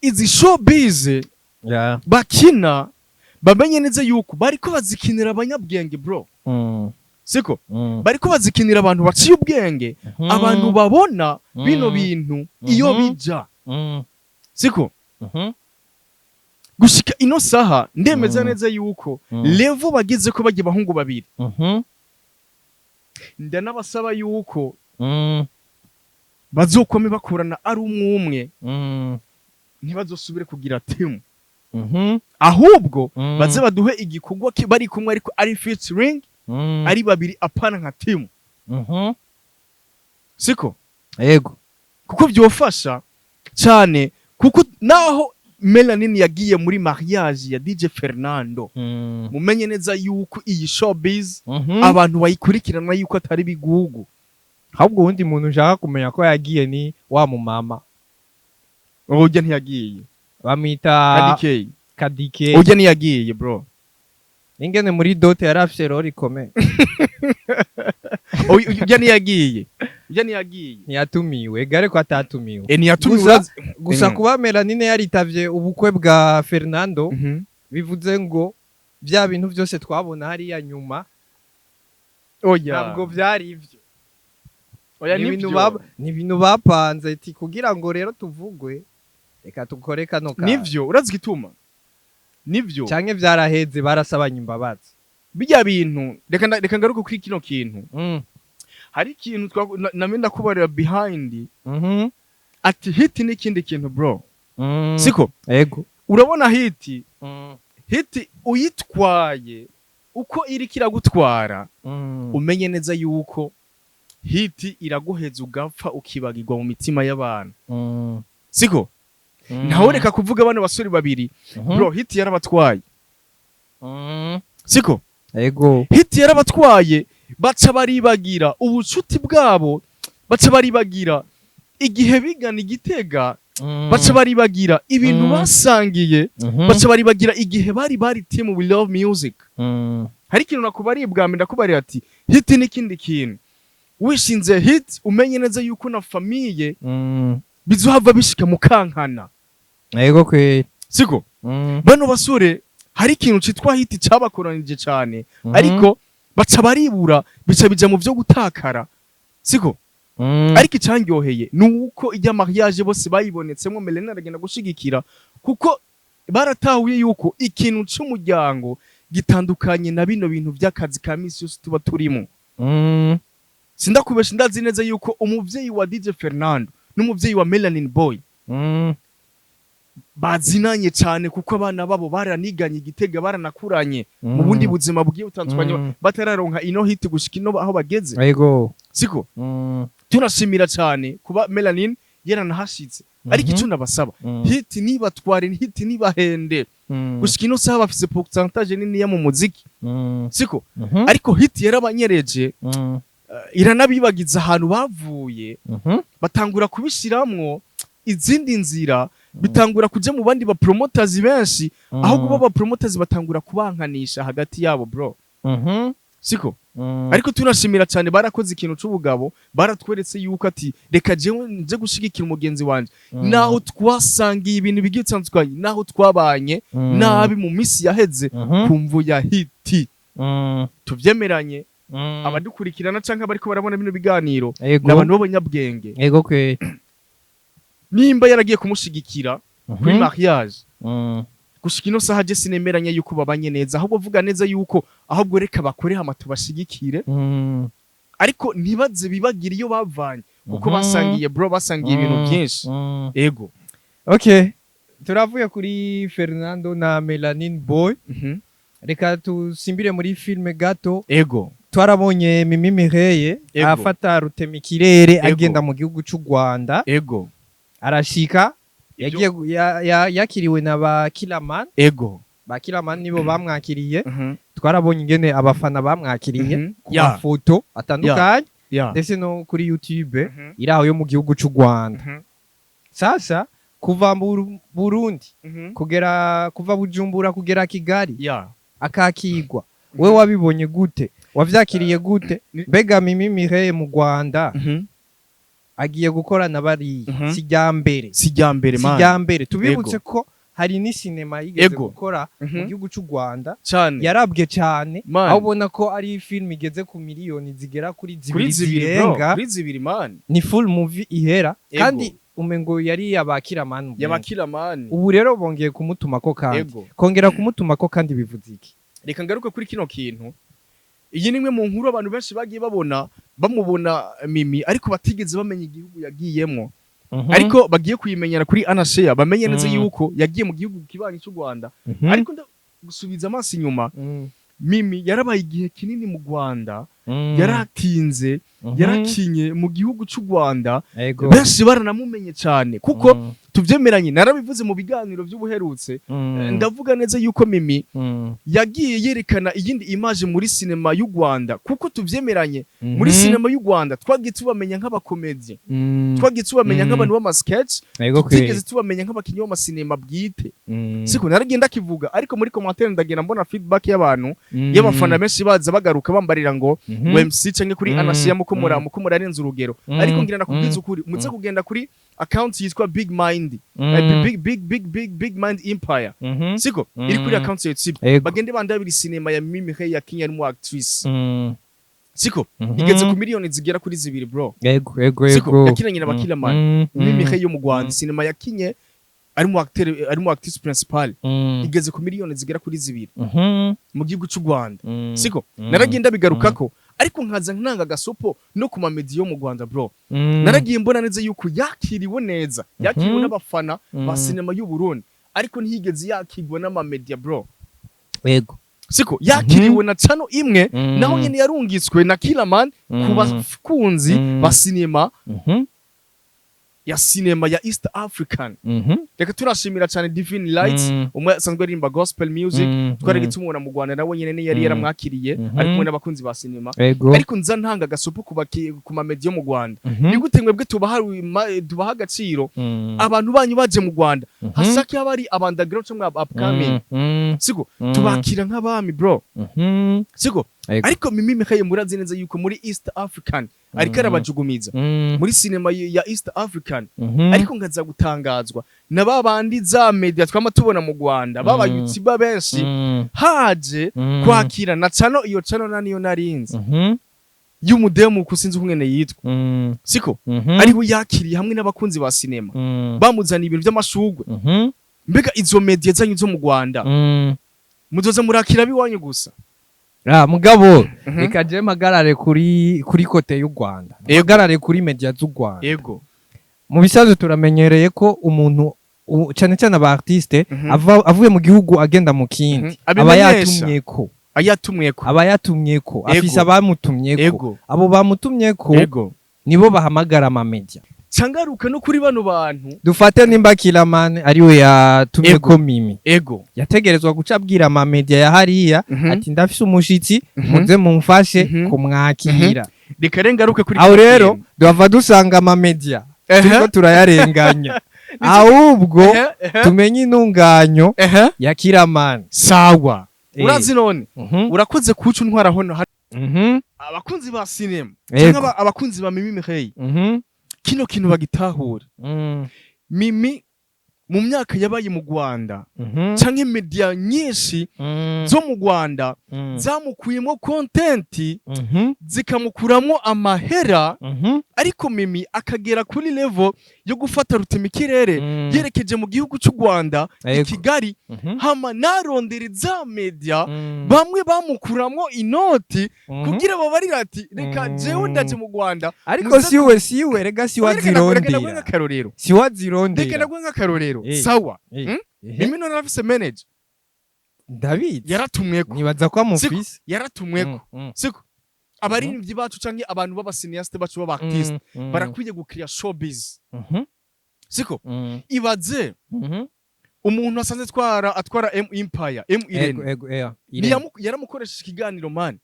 izi showbiz bakina, bamenye neza yuko bariko bazikinira abanyabwenge, bro. Siko? Bariko bazikinira abantu baciye ubwenge, abantu babona bino bintu iyo bija. Siko? Gushika ino saha ndemeza neza yuko level bageze ko bagiye bahungu babiri. Ndanabasaba yuko bazokome bakorana ari umwe umwe, ntibazosubire kugira team, ahubwo baze baduhe igikorwa bari kumwe, ariko ari featuring, ari babiri, apana nka team, siko? Yego. Kuko byofasha cyane, kuko naho Melanin yagiye muri mariage ya DJ Fernando, mumenye neza yuko iyi showbiz abantu bayikurikirana yuko atari bigugu. Ahubwo uwundi muntu ushaka kumenya ko yagiye ni wa mumama. Ujya ntiyagiye. Bamwita Kadike. Kadike. Ujya ntiyagiye, bro. Ingene muri dot yari afise rôle ikomeye. Ujya ntiyagiye, ujya ntiyagiye. Ntiyatumiwe gare ko atatumiwe. E, ntiyatumiwe. Gusa kuba Melanine yaritavye ubukwe bwa Fernando, bivuze ngo bya bintu byose twabona hariya nyuma Oya. ntabwo byari ivyo. Oya. Ni ibintu Nibyo. ni ibintu bapanze ati kugira ngo rero tuvugwe, reka dukore kano kantu. Nivyo, urazi igituma nivyo. Canke vyaraheze, barasabanye imbabazi. Bijya bintu, reka ngaruke kuri kino kintu. Hari ikintu namwe ndakubarira behind, ati hit n'ikindi kintu, bro, siko? Ego. Urabona hit, hit uyitwaye uko iriko iragutwara, umenye neza yuko hit iraguheza ugapfa, ukibagirwa mu mitima y'abantu, siko? Ntawe reka kuvuga bano basore babiri, bro, hit yarabatwaye, siko? Ego. Hit yarabatwaye, baca baribagira ubucuti bwabo, baca baribagira igihe bigana igitega, baca baribagira ibintu basangiye, baca baribagira igihe bari team We Love Music. Hari ikintu nakubariye bwa mbere, ndakubariye ati hit n'ikindi kintu. Wishinze hit, umenye neza yuko na famille bizohava bishika mu kankana. Ego kweli. Siko? Bano basore hari ikintu citwa hit cabakoranije cane, ariko baca baribura, bica bija mu vyo gutakara, siko? Ariko icandyoheye ni uko ijya mariage bose bayibonetsemo, Melena aragenda gushigikira, kuko baratahuye yuko ikintu c'umuryango gitandukanye na bino bintu vy'akazi ka misi yose tuba turimo. Sindakubesha, ndazi neza yuko umuvyeyi wa DJ Fernando n'umuvyeyi wa Melanin Boy bazinanye cyane, kuko abana babo baraniganye igitega, baranakuranye mu bundi buzima bugiye butandukanye, batararonka ino hit gushika ino aho bageze, siko? Tunashimira cyane kuba Melanin yaranahashitse, ariko icyo nabasaba, hit nibatware, hit nibahende. Gushika ino saha bafise pourcentage niniya mu muziki, siko? Ariko hit yarabanyereje, iranabibagiza ahantu bavuye, batangura kubishiramwo izindi nzira, bitangura kuja mu bandi ba promoters benshi, aho kuba aba promoters batangura kubankanisha hagati yabo, bro, siko? Ariko tunashimira cyane, barakoze ikintu c'ubugabo, baratweretse yuko ati reka jewe nje gushigikira umugenzi wanje, naho twasangiye ibintu bigiye bitandukanye, naho twabanye nabi mu misi yaheze ku mvu ya hit, tuvyemeranye. Abadukurikirana canke abariko barabona bino biganiro ni abantu b'abanyabwenge. Ego kweli. Nimba yaragiye kumushigikira kuri mariage, gushika ino saha je sinemeranya yuko babanye neza, ahubwo vuga neza yuko ahubwo reka bakore hama tubashigikire, ariko ntibaze bibagira iyo bavanye, kuko basangiye, bro, basangiye ibintu byinshi. Ego. Okay, turavuye kuri Fernando na Melanin Boy, reka tusimbire muri filme gato. Twarabonye Mimi Mireye afata rutemikirere, agenda mu gihugu c'u Rwanda, arashika, yagiye yakiriwe na ba Killaman. Ba Killaman nibo bamwakiriye. Twarabonye ingene abafana bamwakiriye ku mafoto atandukanye, ndetse no kuri YouTube iraho yo mu gihugu c'u Rwanda. Sasa kuva mu Burundi kugera, kuva Bujumbura kugera Kigali, akakigwa, we wabibonye gute? Wavyakiriye gute? Mbega Mimi Mireye mu Rwanda agiye gukorana bariya, si rya mbere. Si rya mbere, Si man. rya mbere. Tubibutse ko hari n'isinema yigeze gukora mu gihugu c'u Rwanda, cyane yarabwe cyane, Man. aho ubona ko ari film igeze ku miliyoni zigera kuri Kuri zibiri zibiri, bro. zirenga. Kuri zibiri, man. Ni full movie ihera. Kandi umengo yari yabakiramani. Yabakiramani. Ubu rero bongeye kumutumako kandi. Kongera kumutumako kandi bivuze iki? Reka ngaruke kuri kino kintu. Iyi ni imwe mu nkuru abantu benshi bagiye babona, bamubona Mimi, ariko batigeze bamenya igihugu yagiyemwo, ariko bagiye kuyimenyera kuri Anashare, bamenye neza yuko yagiye mu gihugu kibanyi cy'u Rwanda. Ariko gusubiza amaso inyuma, Mimi yarabaye igihe kinini mu Rwanda, yaratinze, yarakinye mu gihugu cy'u Rwanda, benshi baranamumenye cyane, kuko tuvyemeranye, narabivuze mu biganiro by'ubuherutse, ndavuga neza yuko Mimi yagiye yerekana iyindi image muri sinema y'u Rwanda, kuko tuvyemeranye, muri sinema y'u Rwanda twagiye tubamenya nk'abakomedie, twagiye tubamenya nk'abantu b'amasketch, tutigeze tubamenya nk'abakinyi b'amasinema bwite. Siko naragiye ndakivuga, ariko muri commentaire ndagenda mbona feedback y'abantu, y'abafana benshi, baza bagaruka bambarira ngo MC canke kuri Anashia muko muko murarenza urugero. Ariko ngira nakubwiza ukuri, muze kugenda kuri account yitwa Big Mind, big big big big big Mind Empire, siko iri kuri account ya YouTube, bagende bandabira sinema ya Mimi Hey ya Kenya mu actrice, siko igeze ku miliyoni zigera kuri 2, bro. Ego ego Siko yakinanye na Bakillaman. Mimi Hey yo mu Rwanda, sinema yakinye ari mu acteur, ari mu actrice principal, igeze ku miliyoni zigera kuri 2 mu gihugu cy'u Rwanda. Siko naragenda bigarukako, ariko nkaza ntanga gasopo no ku mamedi yo mu Rwanda, bro. Naragiye mbona neza yuko yakiriwe neza, yakiriwe n'abafana ba sinema y'u Burundi, ariko ntiyigeze yakirwa n'amamedia, bro. Siko yakiriwe na channel imwe, naho nyene yarungitswe na Killaman ku bakunzi ba sinema ya sinema ya East African. Reka turashimira cyane Divine Lights, umwe asanzwe aririmba gospel music, twari tumubona mu Rwanda, nawe nyene ni yari yaramwakiriye, ari kumwe n'abakunzi ba sinema. Ariko nza ntanga gasopo ku mamedi yo mu Rwanda. Ni gute mwebwe tubaha agaciro, abantu banyu baje mu Rwanda, hasaki haba ari underground cyangwa upcoming, siko tubakira nk'abami, bro, siko? Ariko Mimi Mihaye, murazi neza yuko muri East African ariko arabajugumiza muri sinema ya East African. Ariko nkaza gutangazwa na babandi za media twama tubona mu Rwanda, baba YouTuber benshi, haje kwakira na channel, iyo channel na niyo narinzi y'umudemu, kusinzi ukungene yitwa, siko ariwe yakiriye hamwe n'abakunzi ba sinema, bamuzaniye ibintu by'amashugwe. Mbega izo media zanyu zo mu Rwanda, muzoza murakira biwanyu gusa? Ah, mugabo reka je mpagarare kuri côté y'u Rwanda, mpagarare kuri media z'u Rwanda. Mu bisanzwe turamenyereye ko umuntu cyane cyane aba artiste avuye mu gihugu agenda mu kindi, aba Abimenyesha. yatumyeko. Ayatumweko. Aba yatumyeko, afise abamutumyeko. Abo bamutumyeko nibo bahamagara amamedia. Cangaruka no kuri bano bantu. Dufate nimba Killaman ariwe yatumyeko Mimi, yategerezwa guca abwira amamedia ya hariya ati: "Ndafise umushitsi, muze mumfashe kumwakira." Reka rero ngaruke kuri Aho kino rero kintu. duhava dusanga amamedia turiko turayarenganya, ahubwo Ehe, ehe. tumenye intunganyo ya Killaman. Sawa. Urazi none, urakoze kuca untwara hono abakunzi ba sinema cyangwa abakunzi ba Mimi Mireille, kino kintu bagitahure. Mimi mu myaka yabaye mu Rwanda, canke media nyinshi zo mu Rwanda zamukuyemo content, zikamukuramo amahera, ariko Mimi akagera kuri level yo gufata rutemikirere yerekeje mu gihugu cy'u Rwanda, i Kigali, hama narondera za media bamwe bamukuramwo inoti kugira babarira ati: "Reka jewe ndaje mu Rwanda." Ariko siwe rega, siwe Reka ndaguhe azirondera. nk'akarorero. Siwe Reka azirondera. ndaguhe nk'akarorero. Sawa. Mimi none arafise manager. Ndabizi. Yaratumweko. Nibaza ko amufise. Yaratumweko. Siko abaririmbyi bacu canke abantu b'abacinéaste bacu, b'abartiste, barakwiye gukira showbiz, siko? Ibaze umuntu asanze atwara M Empire, M Irene. Ego, Irene. Yaramukoresheje ikiganiro, man,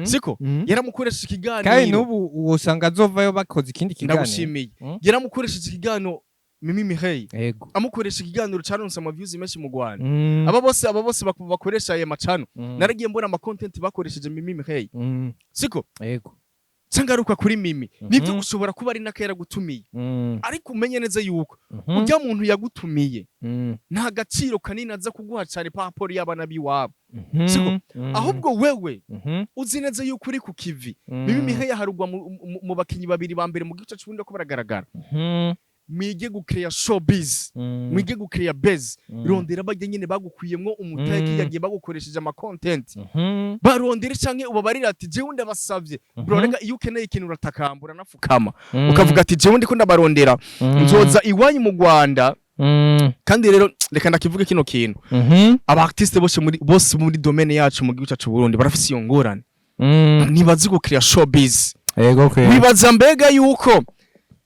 siko? Yaramukoresheje Kandi ikiganiro. n'ubu usanga azovayo bakoze ikindi kiganiro. Ndagushimiye. Yaramukoresheje ikiganiro Mimi Mireille, amukoresha ikiganiro caronse ama views menshi mu Rwanda. Aba bose bakoresha aya macano, naragiye mbona ama content bakoresheje Mimi Mireille, siko? Cangaruka kuri Mimi. Nibyo, ushobora kuba ari naka yaragutumiye, ariko umenye neza yuko urya muntu yagutumiye nta gaciro kanini aza kuguha cyane par rapport y'abana b'iwabo, siko? Ahubwo wewe uzi neza yuko uri ku kivi. Mimi Mireille yaharugwa mu bakinyi babiri ba mbere mu gice c'ubundi ko baragaragara. Mwige gucreya showbiz, mwige gucreya buzz. Rondera bajya nyine bagukuyemwo umutahe, kiyagiye bagukoresheje ama content. Barondere canke ubabarira ati: "Jewe ndabasavye, bro." Rega iyo ukeneye ikintu uratakambura, nafukama, ukavuga ati: "Jewe ndiko ndabarondera, nzoza iwanyu mu Rwanda." Kandi rero reka ndakivuge kino kintu: aba artiste bose muri domaine yacu mu gihugu cyacu Burundi barafise iyo ngorane, ntibazi gucreya showbiz. Ego kwe. Wibaza mbega yuko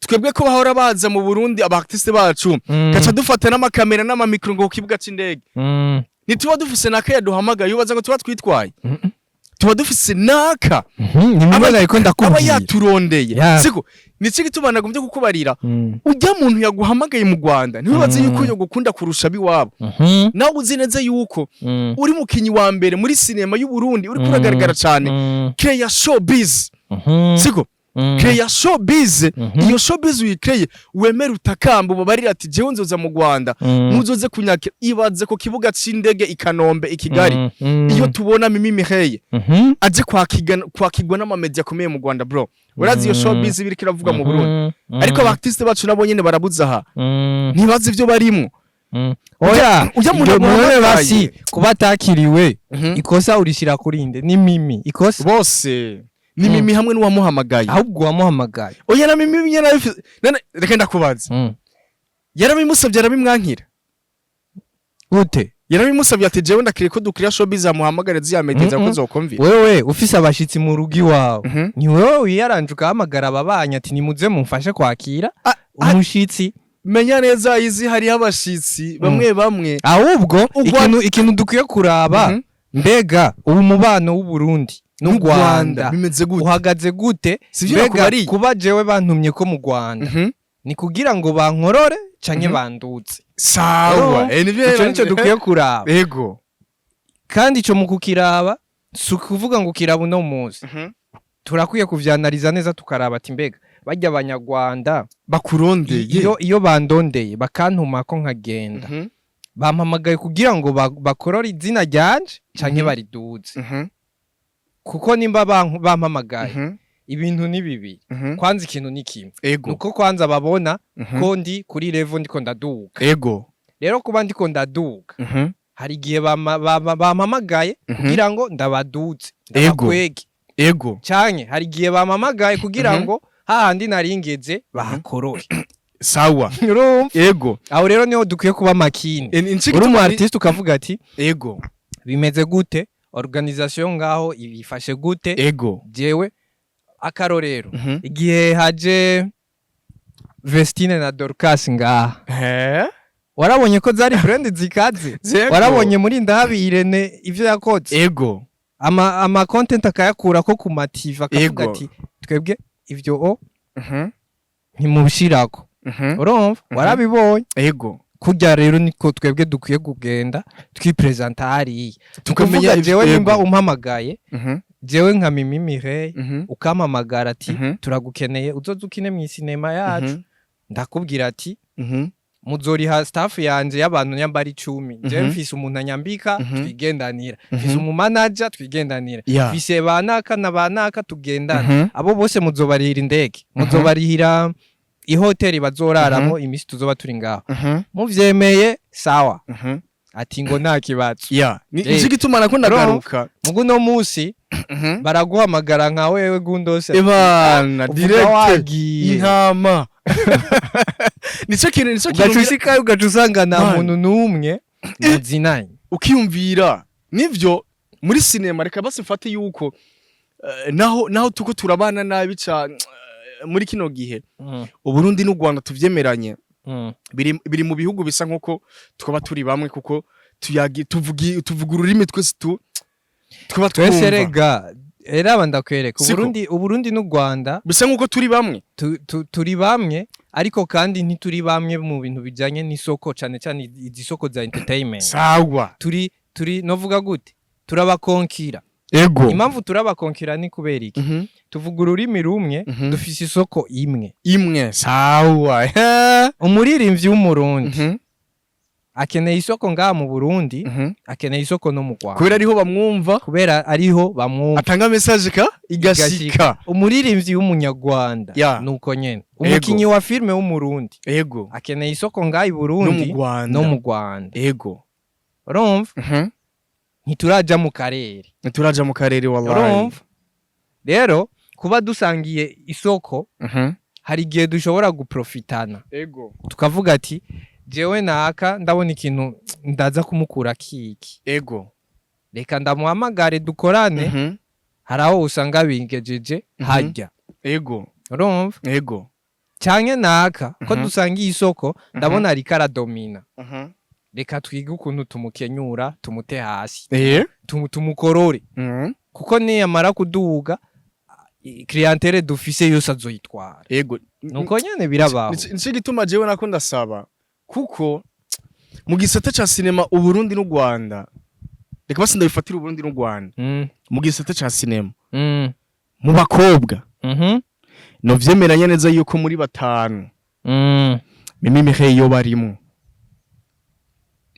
twebwe ko bahora baza mu Burundi, aba artiste bacu, gaca dufata n'amakamera n'amamikro ngo ku kibuga c'indege, ntituba dufise naka yaduhamagaye? Ubaza ngo tuba twitwaye? Tuba dufise naka Ni bimwe nariko aba ndakubwira. yaturondeye. Siko nico gituma nagombye kukubarira: ujya muntu yaguhamagaye mu Rwanda, ntiwibaze yuko yogukunda kurusha abiwabo. Nawe uzi neza yuko uri mukinyi wa mbere muri sinema y'u Burundi, uri kuragaragara cyane. Creya showbiz, siko? Creya showbiz. Iyo showbiz uyikreye, wemere utakamba, ubabarira ati: "Jewe nzoza mu Rwanda, muzoze kunyakira." Ibaze ku kibuga c'indege i Kanombe, i Kigali, iyo tubona Mimi Mireille aje kwakigwa n'amamedia akomeye mu Rwanda, bro, urazi iyo showbiz biriko iravuga mu Burundi? Ariko aba artiste bacu nabo nyene barabuze aha, ntibazi ivyo barimwo. Oya, Ujya muntu iryo none amuhamagaye. basi kuba atakiriwe, ikosa urishira kuri nde? Ni Mimi ikosa? Bose, ni Mimi hamwe n'uwamuhamagaye. Ahubwo uwamuhamagaye. Oya, na Mimi nyene arabifise. None reka ndakubaza: yarabimusabye, arabimwankira. Gute? Yarabimusabye ati: "Jewe ndakiriye ko dukiriya showbiz, amuhamagare ziya media ko zokumvira." Wewe ufise abashitsi mu rugo iwawe, ni wewe wiyaranje ugahamagara ababanyi ati: "Nimuze mumfashe kwakira umushitsi." Menya neza izi hariho abashitsi bamwe bamwe. Ahubwo ikintu dukwiye kuraba, mbega ubu mubano w'Uburundi n'u Rwanda bimeze gute? uhagaze gute? Sivyo Mbega nakubariye? kuba jewe bantumye ko mu Rwanda, ni kugira ngo bankorore canke bandutse? Sawa. Nivyo. Ico nico dukwiye kuraba. Kandi ico mu kukiraba, si ukuvuga ngo kiraba uno munsi. Turakwiye kuvyanaliza neza, tukaraba ati: mbega barya abanyarwanda bakurondeye, iyo bandondeye bakantuma ko nkagenda, bampamagaye kugira ngo bakorore izina ryanje canke bariduze? Kuko nimba bampamagaye, ibintu ni bibiri. Kwanza ikintu ni kimwe, nuko kwanza babona ko ndi kuri level, ndiko ndaduga. Rero kuba ndiko ndaduga, hari igihe bampamagaye kugira ngo ndabaduze, ndabakwege, canke hari igihe bampamagaye kugira ngo hahandi naringeze bahakorore. Urumva? Ego. Aho rero niho dukwiye kuba makini. Uri umu artiste ukavuga ati: "Bimeze gute? Organisation ngaho ibifashe gute?" Jewe akarorero, igihe haje Vestine na Dorcas ngaha, warabonye ko zari brand zikaze. Warabonye muri Ndahabi Irene ivyo yakoze, ama content akayakura ko ku ma TV, akavuga ati: "Twebwe ivyo o ntimubishirako." Urumva? Warabibonye? Ego. Kurya rero niko twebwe dukwiye kugenda twipresenta hariya, tukamenya tukavuga: "Jewe nimba umpamagaye, jewe nka Mimi Mireille, ukampamagara ati: 'Turagukeneye, uzoze ukine mu isinema yacu,' ndakubwira ati: 'Muzoriha staff yanje y'abantu nyambara 10. Jewe mfise umuntu anyambika, twigendanira, mfise umumanager twigendanira, mfise banaka na banaka tugendana. Abo bose muzobarihira indege, muzobarihira ihoteli bazoraramo iminsi tuzoba turi ngaho.' Muvyemeye, sawa." Ati ngo nta kibazo. Ya, ni nicyo gituma nako ndagaruka. Mugu no munsi baraguhamagara nka wewe Gundose, Ebana, uvuga direct wagiye. Intama, nicyo kintu, nicyo kintu. Ugaca ushikayo, ugaca usanga nta Man. muntu n'umwe muzinanye. Ukiyumvira nivyo muri sinema. Reka basi mfate yuko naho tuko turabana nabi cane muri kino gihe, Uburundi n'u Rwanda, tuvyemeranye, biri mu bihugu bisa nkuko twaba turi bamwe, kuko tuyagi tuvuga ururimi twese tu twaba Twese twumva. Rega eraba ndakwereka. Siko. Uburundi n'u Rwanda bisa nkuko turi bamwe. Turi bamwe, ariko kandi ntituri bamwe mu bintu bijanye n'isoko, cane cane izi soko za entertainment. Turi novuga gute, turabakonkira. Impamvu turabakonkira ni kubera iki? Tuvuga ururimi rumwe, dufise isoko imwe. Imwe, sawa. Umuririmbyi w'Umurundi Akeneye isoko ngaha mu Burundi, akeneye isoko no mu Rwanda. Kubera ariho bamwumva. Kubera ariho bamwumva. Atanga message ka igashika. Umuririmbyi w'umunyarwanda nuko nyene. Umukinyi wa filme w'umurundi akeneye isoko ngaha i No mu Burundi Rwanda. no mu Rwanda. Urumva, ntituraja mu karere. Ntituraja mu karere, wallahi. Urumva rero, kuba dusangiye isoko, hari igihe dushobora guprofitana, tukavuga ati: "Jewe naka ndabona ikintu ndaza kumukura kiki, reka ndamuhamagare dukorane." Hari aho usanga bingejeje hajya. Urumva? Canke naka ko dusangiye isoko, ndabona ariko aradomina, reka twige ukuntu tumukenyura, tumute hasi, tumukorore, kuko niyamara kuduga, clientèle dufise yose azoyitwara. Nuko nyene birabaho. Nico gituma jewe nako ndasaba, kuko mu gisata ca sinema, Uburundi n'u Rwanda, reka basi ndabifatira Uburundi n'u Rwanda, mu gisata ca sinema, mu bakobwa, novyemeranya neza yuko muri batanu, Mimi Mireille yo barimwo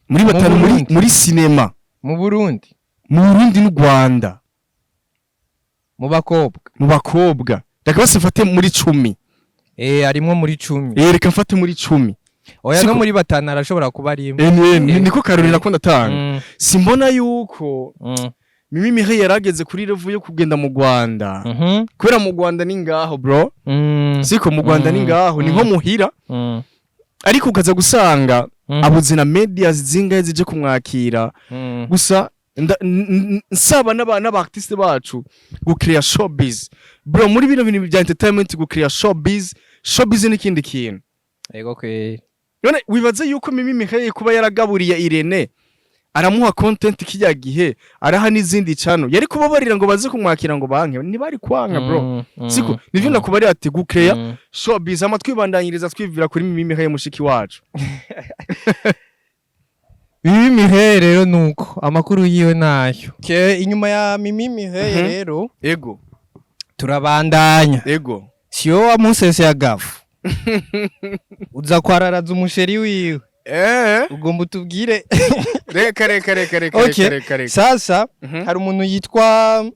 muri Mu batanu muri, Burundi? muri sinema. Mu Burundi? Mu Burundi n'u Rwanda. Mu bakobwa? Mu bakobwa, reka basi mfate muri 10. Arimwo muri 10. Reka mfate muri 10. Oya, Siko- no muri batanu arashobora kuba arimwo. Niko karori nako ndatanga. Simbona yuko Mimi Mireille yarageze kuri level yo kugenda mu Rwanda, kubera mu Rwanda ni ngaho, bro. Siko mu Rwanda ni ngaho, ni nko muhira, ariko ukaza gusanga abuze na media zingahe zije kumwakira. Gusa nsaba n'aba artiste bacu gucreate showbiz, bro, muri bino bintu bya entertainment. Gucreate showbiz, showbiz ni ikindi kintu. Ego kweri. None wibaze yuko Mimi Mireille kuba yaragaburiye Irene, aramuha content kijya gihe, araha n'izindi channel, yari kubabarira ngo baze kumwakira ngo banke? Ntibari kwanka, bro. Siko nivyo nakubarira ati gucreate showbiz. Ama twibandanyiriza, twivira kuri Mimi Mireille mushiki wacu. Mimi Mireille rero nuko amakuru yiwe nayo. Ke inyuma ya Mimi Mireille rero, turabandanya. Siyo wamusese ya gafu uza kwararaza umusheri wiwe? Ugomba utubwire. Reka, reka, reka, reka. Okay. Reka, reka, reka. Sasa hari umuntu yitwa,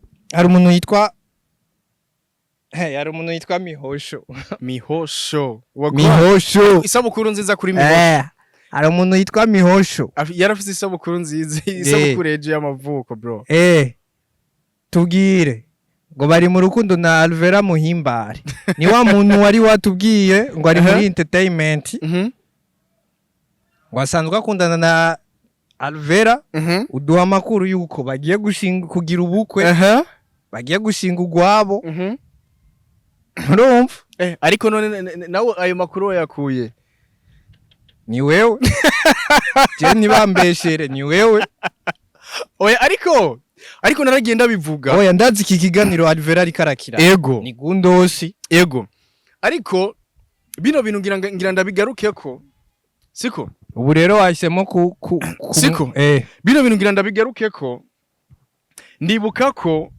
hey, hari umuntu yitwa Mihosho. Mihosho. Wagwan. Mihosho. Isabukuru nziza kuri Mihosho. Hari umuntu yitwa Mihosho. Yarafise isabukuru nziza, isabukuru ejo y'amavuko, bro. Tubwire ngo bari mu rukundo na Alvera Muhimbare. Ni wa muntu wari watubwiye ngo ari muri entertainment, ngo asanzwe akundana na Alvera. Uduha amakuru yuko bagiye gushinga, kugira ubukwe, bagiye gushinga ugwabo. Urumva? Ariko none nawe ayo makuru wayakuye? Ni wewe, je ntibambeshere, ni wewe. Oya, ariko naragiye ndabivuga. Oya, ndazi iki kiganiro Alvera ariko arakira. Ni Gundosi. Ego, ariko bino bintu ngira ndabigarukeko, siko? Ubu rero wahisemo ku Siko? Bino bintu ngira ndabigarukeko. Ndibuka ko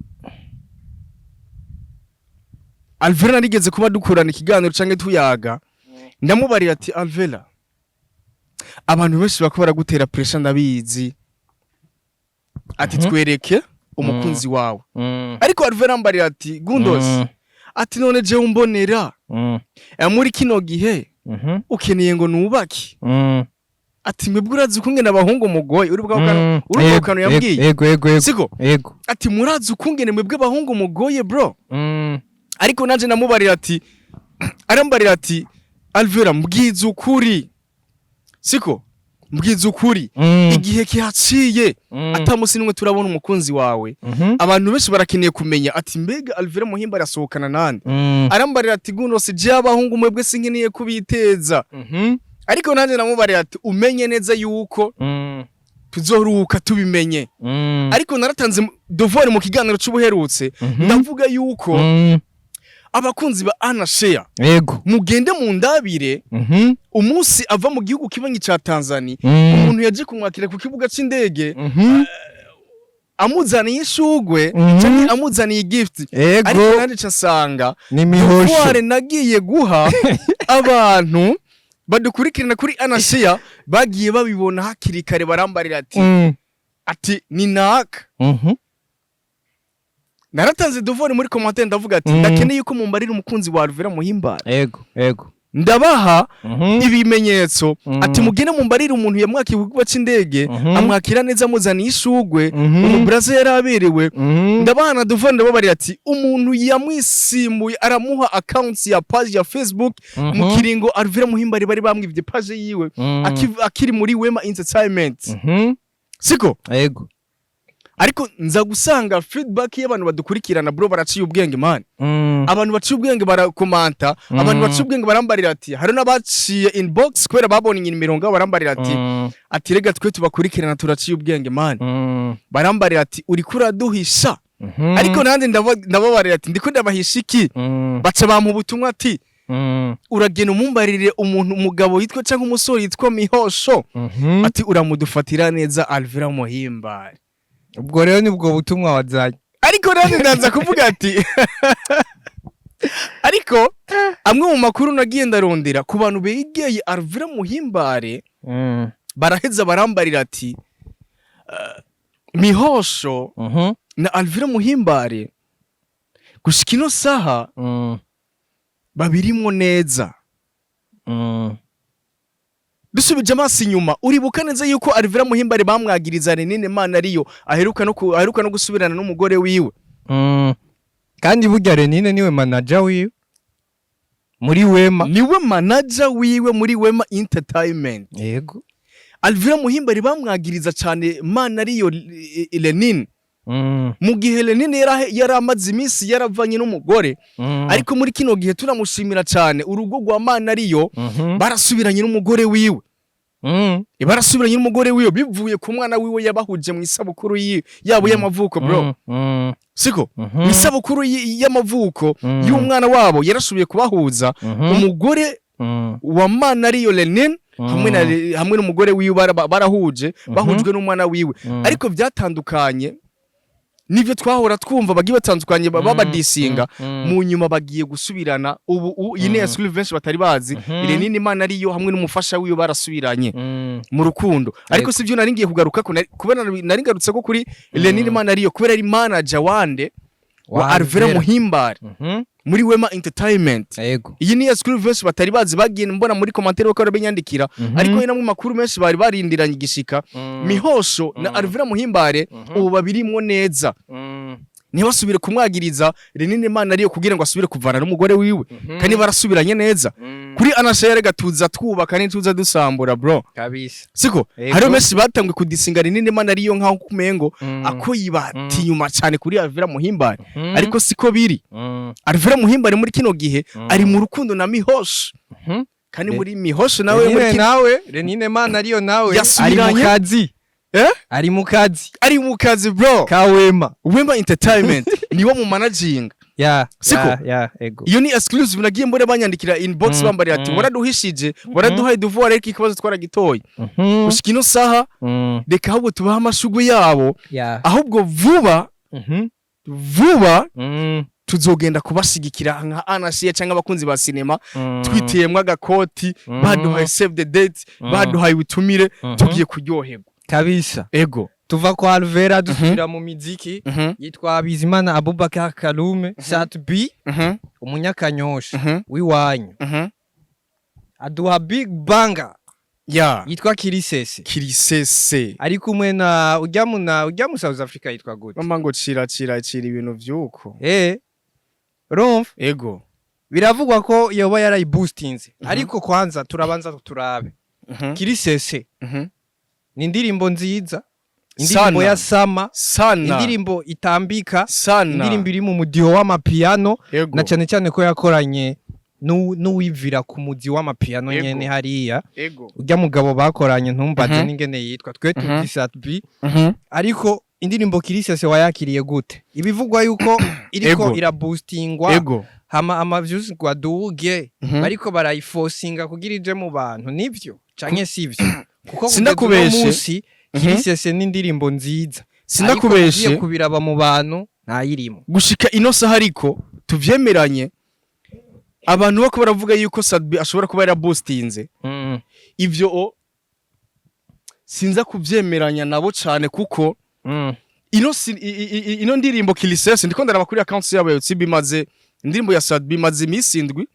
Alvera narigeze kuba dukurana ikiganiro canke tuyaga, ndamubarira ati: "Alvera, abantu benshi bako baragutera pressure, ndabizi," ati, "twereke umukunzi wawe." Ariko Alvera ambarira ati: "Gundos," ati, "none jewe umbonera muri kino gihe ukeneye ngo nubake?" Ati: "Mwebwe urazi ukungene abahungu mugoye." Uri bwa kantu, uri bwa kantu yambwiye. Ego. Siko? Ego. Ati: "Murazi ukungene mwebwe abahungu mugoye, bro." Ariko nanje namubarira ati, arambarira ati: "Alvera, mbwiza ukuri, siko? Mbwiza ukuri, igihe kihaciye atamusi nimwe turabona umukunzi wawe. Abantu benshi barakeneye kumenya ati: mbega Alvera Muhimba arasohokana nande?" Arambarira ati: "Guno si je, abahungu mwebwe sinkeneye kubiteza." Ariko nanjye namubarira ati: "Umenye neza yuko tuzoruhuka tubimenye." Ariko naratanze devoir mu kiganiro c'ubuherutse, ndavuga yuko abakunzi ba Anna Share, mugende mu ndabire umunsi ava mu gihugu kibanyi ca Tanzania, umuntu yaje kumwakira ku kibuga c'indege, amuzaniye ishugwe canke amuzaniye gift. Ariko nanje ca nsanga Ni Mihosho. devoir nagiye guha abantu. Badukurikirana kuri Anasiya bagiye babibona hakiri kare, barambarira ati ati ni naka. Naratanze devoir muri commentaire, ndavuga ati ndakeneye yuko mumbarira umukunzi wa Alvera Muhimbare. Ego, ego. Ndabaha ibimenyetso ati mugende mumbarire umuntu yamwakiye ku kibuga c'indege, amwakira neza, amuzaniye ishugwe, umuburaza yari aberewe. Ndabaha na devoir, ndababarira ati umuntu yamwisimbuye aramuha account ya page ya Facebook mu kiringo Alvera Muhimbare bari bamwivye page yiwe akiri muri Wema Entertainment, siko? Ego. Ariko nza gusanga feedback y'abantu badukurikirana, bro, baraciye ubwenge, man. Abantu baciye ubwenge barakomanta, abantu baciye ubwenge barambarira ati, hari n'abaciye inbox kubera babonye imirongo, barambarira ati ati rega twe tubakurikirana turaciye ubwenge, man. Barambarira ati uriko uraduhisha. Ariko nanjye ndababarira ati ndiko ndabahisha iki? Baca bampa ubutumwa ati uragenda umumbarire umuntu, umugabo yitwa cyangwa umusore yitwa Mihosho, ati uramudufatira neza Alvera Muhimbare. Ubwo rero nibwo butumwa wazanye. Ariko nanjye ndaza kuvuga ati ariko amwe mu makuru nagiye ndarondera ku bantu begeye Alvera Muhimbare, baraheza barambarira ati Mihosho na Alvera Muhimbare gushika ino saha babirimwo neza. Dusubije amaso inyuma, uribuka neza yuko Alvera Muhimbare bamwagiriza Renine Mana ariyo aheruka no gusubirana n'umugore wiwe. Kandi burya Renine niwe manager wiwe muri Wema. Niwe manager wiwe muri Wema Entertainment. Yego. Alvera Muhimbare bamwagiriza cyane Mana ariyo Lenine, mu gihe Lenine yari amaze iminsi yaravanye n'umugore. Ariko muri kino gihe turamushimira cyane, urugo rwa Mana ariyo barasubiranye n'umugore wiwe. Barasubiranye n'umugore wiwe bivuye ku mwana wiwe yabahuje mu isabukuru yabo y'amavuko, bro. Siko? Mhm. Mu isabukuru y'amavuko y'umwana wabo yarasubiye kubahuza, umugore wa Mana ariyo Lenin hamwe n'umugore wiwe barahuje, bahujwe n'umwana wiwe. Ariko byatandukanye nivyo twahora twumva, bagiye batandukanye babadisinga. Mu nyuma bagiye gusubirana ubu iyi ni exclusive benshi batari bazi. Lenin Imana ariyo hamwe n'umufasha wiwe barasubiranye mu rukundo. Ariko sivyo nari ngiye kugaruka ko kubera nari ngarutse ko kuri Lenin Imana ariyo, kubera ari manager wande? Wa Alvera Alvera. Muhimbare muri Wema Entertainment. Iyi ni exclusive benshi batari bazi, bagiye mbona muri commentaire bako barabinyandikira. Ariko ni namwe makuru menshi bari barindiranye igishika. Mihosho na Alvera Muhimbare ubu babirimwo neza. Ntibasubire kumwagiriza Renine Imana ariyo kugira ngo asubire kuvana n'umugore wiwe, kandi barasubiranye neza. Kuri Anashere gatuza twubaka ntituza dusambura, bro. Kabisa. Siko? Ego. Hariho benshi batanguye kudisinga Renine Imana ariyo nkaho kumengo ako yibati inyuma cyane kuri Alvera Muhimbare. Ariko siko biri. Alvera Muhimbare muri kino gihe ari mu rukundo na Mihosho. Kandi muri Mihosho nawe muri Renine kino nawe, Renine Mana ariyo nawe ari mu Yasubiranye? kazi. Eh? Ari mu kazi Ari mu kazi, bro. ka Wema. Wema Entertainment niwo mu managing. Siko? Ya, ego. Iyo ni exclusive nagiye mbone banyandikira inbox, bambarira ati waraduhishije, waraduhaye devoir, ariko ikibazo twaragitoye. Gushika ino saha reka ahubwo tubahe amashugwe yabo. Ahubwo vuba vuba tuzogenda kubashigikira nka Anasiya cyangwa abakunzi ba sinema, twitiyemwo agakoti. Baduhaye save the date, baduhaye ubutumire, tugiye kuryoherwa. Kabisa. Ego. Tuva kwa Alvera dusubira mu miziki. Yitwa Bizimana Abubakar Kalume Sat B, umunyakanyosha w'iwanyu, aduha big banger yitwa Kirisese. Kirisese. Ari kumwe na ujya mu na ujya mu South Africa yitwa gute? Mama ngo cira cira cira ibintu vyuko. Urumva? Ego. Biravugwa ko yoba yarayiboostinze, ariko kwanza turabanza turabe Kirisese. Ni indirimbo nziza, indirimbo Sana. ya sama, Sana. indirimbo itambika, Sana. indirimbo iri mu mudiho w'amapiano, na cyane cyane ko yakoranye n'uwivira ku muzi w'amapiano nyene hariya. Ujya mugabo bakoranye, ntumbaze n'ingene yitwa, twe tuzi Sat B. Ariko indirimbo Kirisese wayakiriye gute? Ibivugwa yuko iriko iraboostingwa hama ama views ngo aduge, bariko barayifosinga kugira ije mu bantu, nivyo canke sivyo? Kuko kugeza uno Sindakubeshe. munsi Kirisese n'indirimbo nziza, ariko Sindakubeshe. ugiye kubiraba mu bantu ntayirimo. Gushika ino saha, ariko tuvyemeranye, abantu bako baravuga yuko Sadbi ashobora kuba yaraboostinze. Ivyo sinza kuvyemeranya nabo cane, kuko ino ino ndirimbo Kilisese, ndiko ndaraba kuri account yabo ya YouTube, imaze, indirimbo ya Sat-B imaze iminsi 7,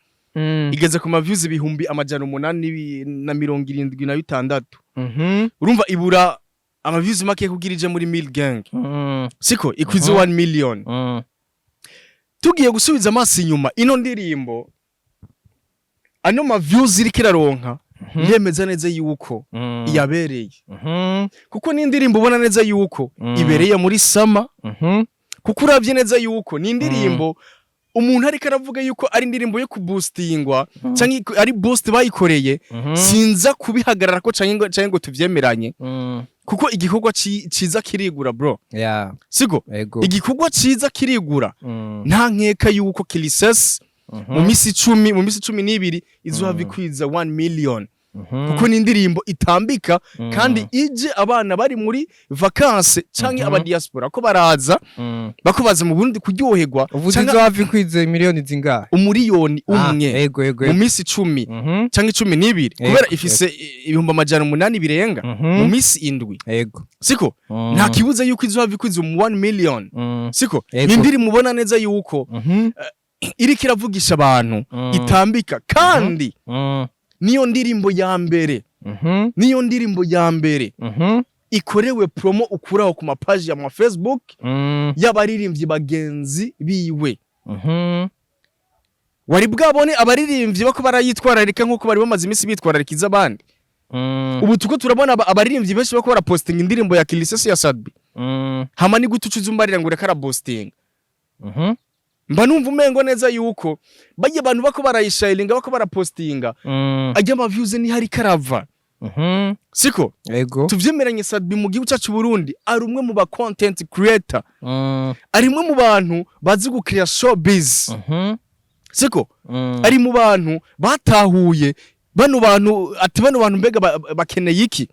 igeze ku ma views 876,000. Urumva ibura ama views make kugira ije muri Mil Gang, siko ikwize 1 million. Tugiye gusubiza amaso inyuma, ino ndirimbo, ano ma views iriko iraronka yemeza neza yuko yabereye, kuko ni indirimbo ubona neza yuko ibereye muri summer, kuko uravye neza yuko ni indirimbo umuntu ariko aravuga yuko ari indirimbo yo kuboostingwa canke ari boost bayikoreye. Sinza kubihagarara ko canke ngo tuvyemeranye, kuko igikorwa ciza kirigura, bro. Siko? Ego. Igikorwa ciza kirigura. Nta nkeka yuko Kilises mu misi 10, mu misi 12 izohava ikwiza 1 million, kuko ni indirimbo itambika kandi ije abana bari muri vacances canke aba diaspora ko baraza, bako baza mu Burundi kuryoherwa. Uvuze canke izohava ikwize miliyoni zingahe? 1 miliyoni. Ego ego mu misi 10 canke 12, kubera ifise 800,000 birenga mu misi 7. Siko? Nta kibuza yuko izohava ikwiza mu 1 million. Siko? Ego. Ni indirimbo ubona neza yuko iriko iravugisha abantu, itambika, kandi niyo ndirimbo ya mbere, niyo ndirimbo ya mbere ikorewe promo ukuraho ku mapaji ya ma Facebook y'abaririmbyi bagenzi biwe. Wari bwabone abaririmbyi bako barayitwararika nk'uko bari bamaze iminsi bitwararika iz'abandi? Ubu tuko turabona abaririmbyi benshi bako barapostinga indirimbo ya Kilisesi ya Sat-B. Hama ni gute ucuza umbarira ngo ureka arapostinga? Mba numva umengo neza yuko bajya abantu bako barayisharinga, bako barapostinga, ajya ama views ni hari karava. Siko? Ego. Tuvyemeranye, Sat-B mu gihugu cyacu Burundi ari umwe mu ba content creator, ari umwe mu bantu bazi gukreya showbiz. Siko? Ari mu bantu batahuye bano bantu, ati bano bantu mbega bakeneye iki?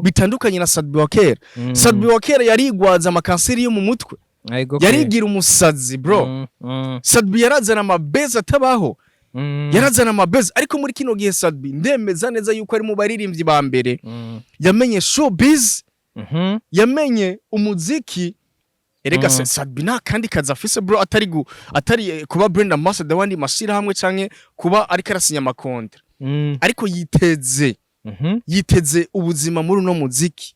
Bitandukanye na Sat-B wa kera. Sat-B wa kera yarigwaza amakanseri yo mu mutwe, yarigira umusazi, bro. Sat-B yarazana amabezi atabaho, yarazana amabezi. Ariko muri kino gihe Sat-B ndemeza neza yuko ari mu baririmbyi ba mbere yamenye showbiz, yamenye umuziki. Erega Sat-B nta kandi kazi afise, bro, atari kuba brand ambassador wandi mashirahamwe canke kuba ariko arasinya ama contrats, ariko yiteze yiteze ubuzima muri uno muziki.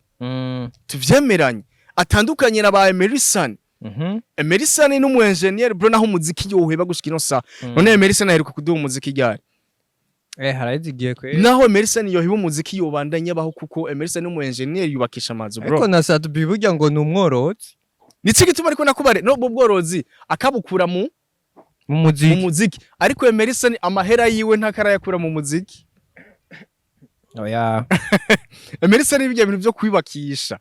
Tuvyemeranye, atandukanye na ba Emery Sun. Emery Sun ni umu engineer, bro, naho umuziki yoheba gushika ino saha. None Emery Sun aheruka kuduha umuziki ryari? Haraheze igihe kwe. Naho Emery Sun yoheba umuziki, yobandanya abaho, kuko Emery Sun ni umu engineer, yubakisha amazu, bro. Ariko na Sat-B burya ngo ni umworozi. Nico gituma ariko nakubare no bworozi akabukura mu mu mu muziki. muziki. Ariko Emery Sun amahera yiwe ntakarayakura mu muziki. Oya. Emery Sun ibyo bintu byo kwibakisha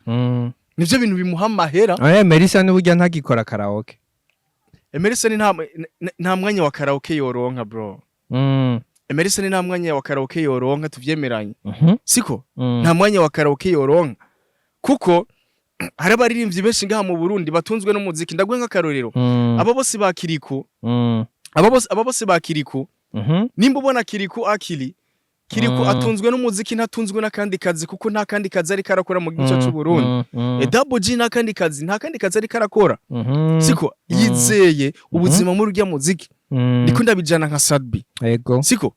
nivyo bintu bimuha amahera. Oya, Melissa ni burya ntagikora karaoke. Emery Sun nta mwanya wa karaoke yoronka, bro. Emery Sun nta mwanya wa karaoke yoronka, tuvyemeranye. Siko? Nta mwanya wa karaoke yoronka, kuko hari abaririmbyi benshi ngaha mu Burundi batunzwe n'umuziki. Ndaguhe nk'akarorero, abo bose ba Kiriku, abo bose ba Kiriku. Nimba ubona Kiriku akili Kiriku atunzwe n'umuziki, ntatunzwe n'akandi kazi, kuko nta kandi kazi ariko arakora mu gihugu cyacu Burundi. Double G nta kandi kazi, nta kandi kazi ariko arakora. Siko? Yizeye ubuzima muri urya muziki. Ndiko ndabijana nka Sat-B. Siko?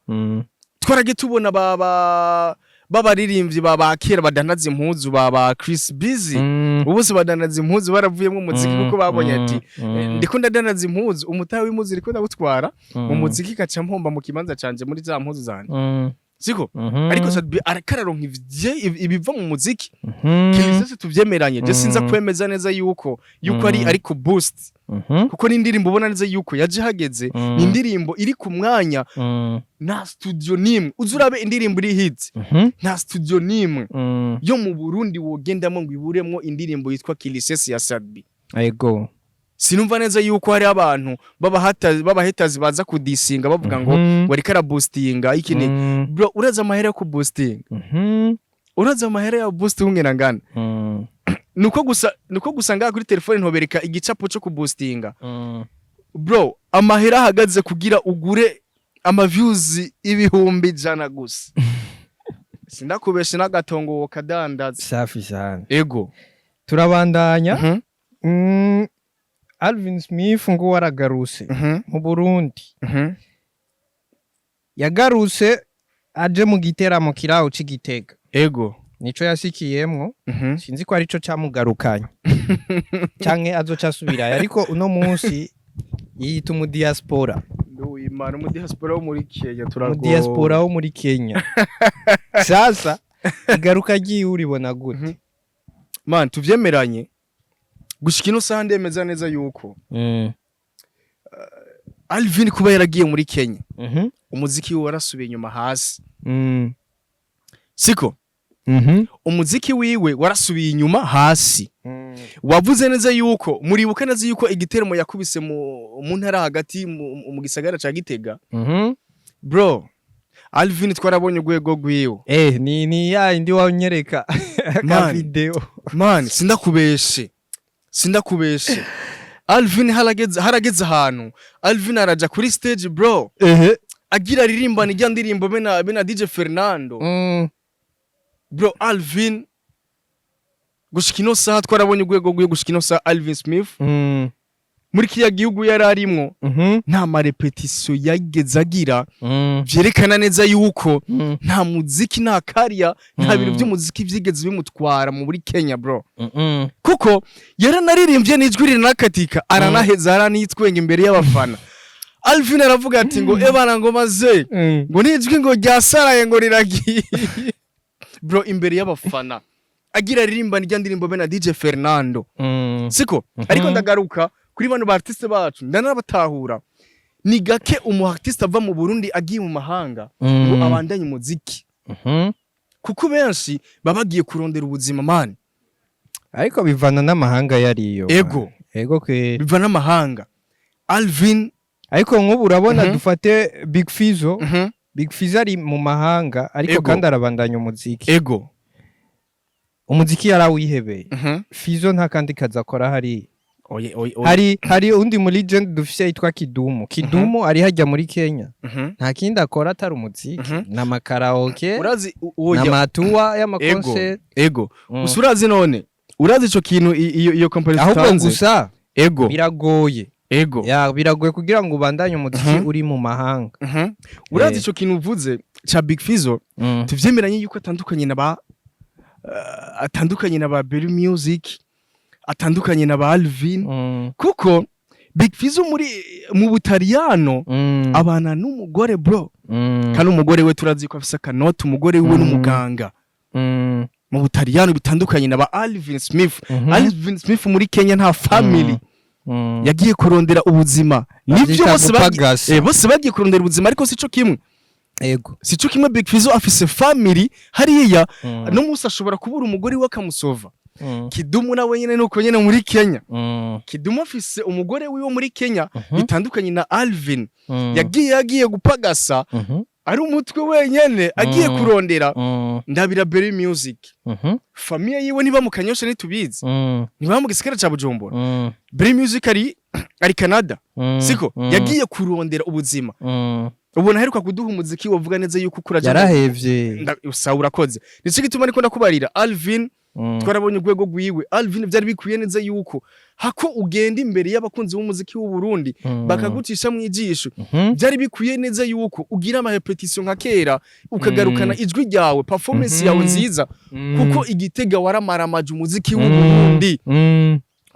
Twaragiye tubona ba b'abaririmbyi ba kera badandaza impuzu, ba Chris Busy, ubu bose badandaza impuzu baravuyemo umuziki, kuko babonye ati ndiko ndadandaza impuzu, umutahe w'impuzu ndiko ndawutwara mu muziki, kaca mpomba mu kibanza canje muri za mpuzu zanje. Siko? Ariko Sat-B arakararonka ibiva mu muziki. Kilisese tuvyemeranye, je sinza kwemeza neza yuko ari ariko boost, kuko ni indirimbo ubona neza yuko yaje hageze, ni indirimbo iri ku mwanya. Nta studio nimwe uzi urabe indirimbo iri hit, nta studio nimwe yo mu Burundi wogendamo ngo iburemwo indirimbo yitwa Kilisesi ya Sat-B. Sinumva neza yuko hari abantu b'abahetazi baza kudisinga bavuga ngo ngo ariko araboostinga iki ni. Bro, uraza amahera yo kuboostinga? Uraza amahera ya boost ungena ngana? Nuko gusa ngaha kuri telefone ntobereka igicapo cyo kuboostinga. Bro, amahera ahagaze kugira ugure ama views 100,000 gusa. Sindakubeshe, n'agatongo wokadandaza. Safi sana. Ego. Turabandanya. Alvin Smith ngo waragarutse mu Burundi. Yagarutse aje mu giteramo kiraho c'Igitega. Nico yasikiyemwo. Sinzi ko arico camugarukanye canke azoca asubirayo, ariko uno munsi yiyita umu diaspora. Nduwimana, umu diaspora wo muri Kenya, turago. Umu diaspora wo muri Kenya. Sasa igaruka ryiwe uribona gute? Man, tuvyemeranye, gushika ino saha ndemeza neza yuko Alvin kuba yaragiye muri Kenya, umuziki wiwe warasubiye inyuma hasi. Siko? Mhm. Umuziki wiwe warasubiye inyuma hasi. Wavuze neza yuko muribuka neza yuko igiteramo yakubise mu ntara hagati mu gisagara ca Gitega. Bro, Alvin twarabonye urwego rwiwe. Ni ya indi wanyereka ka Man. video. Man, sindakubeshe, sindakubeshe, Alvin harageze ahantu Alvin araja kuri stage, bro, agira aririmbana ijya ndirimbo bena DJ Fernando. Bro, Alvin gushika ino saha twarabonye urwego rwiwe. Gushika ino saha Alvin Smith muri kiriya gihugu yari arimwo, nta ma répétition yageze agira. Vyerekana neza yuko nta muziki, nta kariya, nta bintu by'umuziki vyigeze bimutwara muri Kenya, bro, kuko yaranaririmbye n'ijwi rinakatika, aranaheza, aranitwenga imbere y'abafana. Alvin aravuga ati ngo ebana, ngo maze ngo n'ijwi ngo ryasaraye, ngo riragiye, bro, imbere y'abafana agira aririmba n'irya ndirimbo be na DJ Fernando. Siko? Ariko ndagaruka kuri bano ba artiste bacu, ndanabatahura. Ni gake umu artiste ava mu Burundi agiye mu mahanga ngo abandanye umuziki, kuko benshi baba bagiye kurondera ubuzima, man. Ariko bivana n'amahanga yariyo. Ego. Ego kwe. Biva n'amahanga, Alvin. Ariko nk'ubu urabona, dufate Big Fizzo. Big Fizzo ari mu mahanga, ariko kandi arabandanya umuziki. Umuziki yarawihebeye. Fizzo nta kandi kazi akora hariya. Oye, oye, oye. Hari undi muri legend dufise yitwa Kidumu. Kidumu ari hajya muri Kenya, nta kindi akora atari umuziki n'ama karaoke Urazi oya. n'ama tour y'ama concert. Ego. Gusa urazi, none urazi ico kintu, iyo comparison Ahubwo utanze? gusa biragoye. Ya, biragoye kugira ngo ubandanye umuziki uri mu mahanga. Urazi, ico kintu uvuze ca Big Fizzo, tuvyemeranye yuko atandukanye na ba Berry Music, atandukanye na ba Alvin, kuko Big Fizzo mu Butaliyano abana n'umugore, bro. Kandi umugore we turazi ko afise akanoti, umugore wiwe n'umuganga mu Butaliyano, bitandukanye na ba Alvin Smith. Alvin Smith muri Kenya nta family. Yagiye kurondera ubuzima, nivyo. Bavyita Bose bagiye gupagasa. Bose bagiye kurondera ubuzima, ariko sico kimwe. Sico kimwe. Big Fizzo afise family hariya, no musi ashobora kubura umugore we akamusova. Kidumu nawe nyene nuko nyene muri Kenya. Kidumu afise umugore wiwe muri Kenya, bitandukanye na Alvin. Yagiye gupagasa ari umutwe wenyene, agiye kurondera. Ndabira Berry Music, famille yiwe niba mu Kanyosha ntitubizi, niba mu gisagara ca Bujumbura. Berry Music ari Canada. Siko? Yagiye kurondera ubuzima. Ubona aheruka kuduha umuziki wavuga neza yuko ukuraje. Yarahevye. Sawa, urakoze. Nico gituma ariko ndakubarira Alvin, twarabonye urwego rwiwe. Alvin byari bikwiye neza yuko hako ugenda imbere y'abakunzi b'umuziki w'u Burundi bakagucisha mu ijisho, byari bikwiye neza yuko ugira ama répétition nka kera, ukagarukana ijwi ryawe, performance yawe nziza, kuko Igitega waramaramaje umuziki w'u Burundi.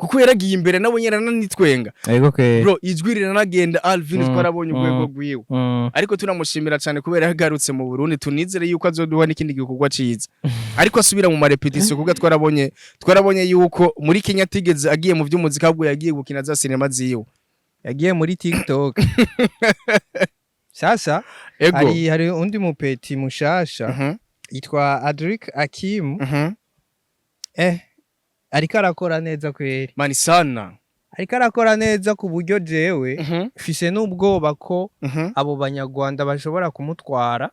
Kuko yaragiye imbere nawe nyene arananitwenga. Ego ke. Bro, ijwi riranagenda. Alvin, twarabonye urwego rwiwe. Ariko tunamushimira cyane kubera yagarutse mu Burundi. Tunizere yuko azoduha n'ikindi gikorwa ciza, ariko asubira mu ma répétition, kuko twarabonye yuko muri Kenya atigeze agiye mu vy'umuziki, ahubwo yagiye gukina za sinema ziwe. Yagiye muri TikTok. Sasa hari undi mupeti mushasha yitwa Adric Akim. Ariko arakora neza kweri. Mani sana. Ariko arakora neza ku buryo jewe mfise n'ubwoba ko abo Banyarwanda bashobora kumutwara.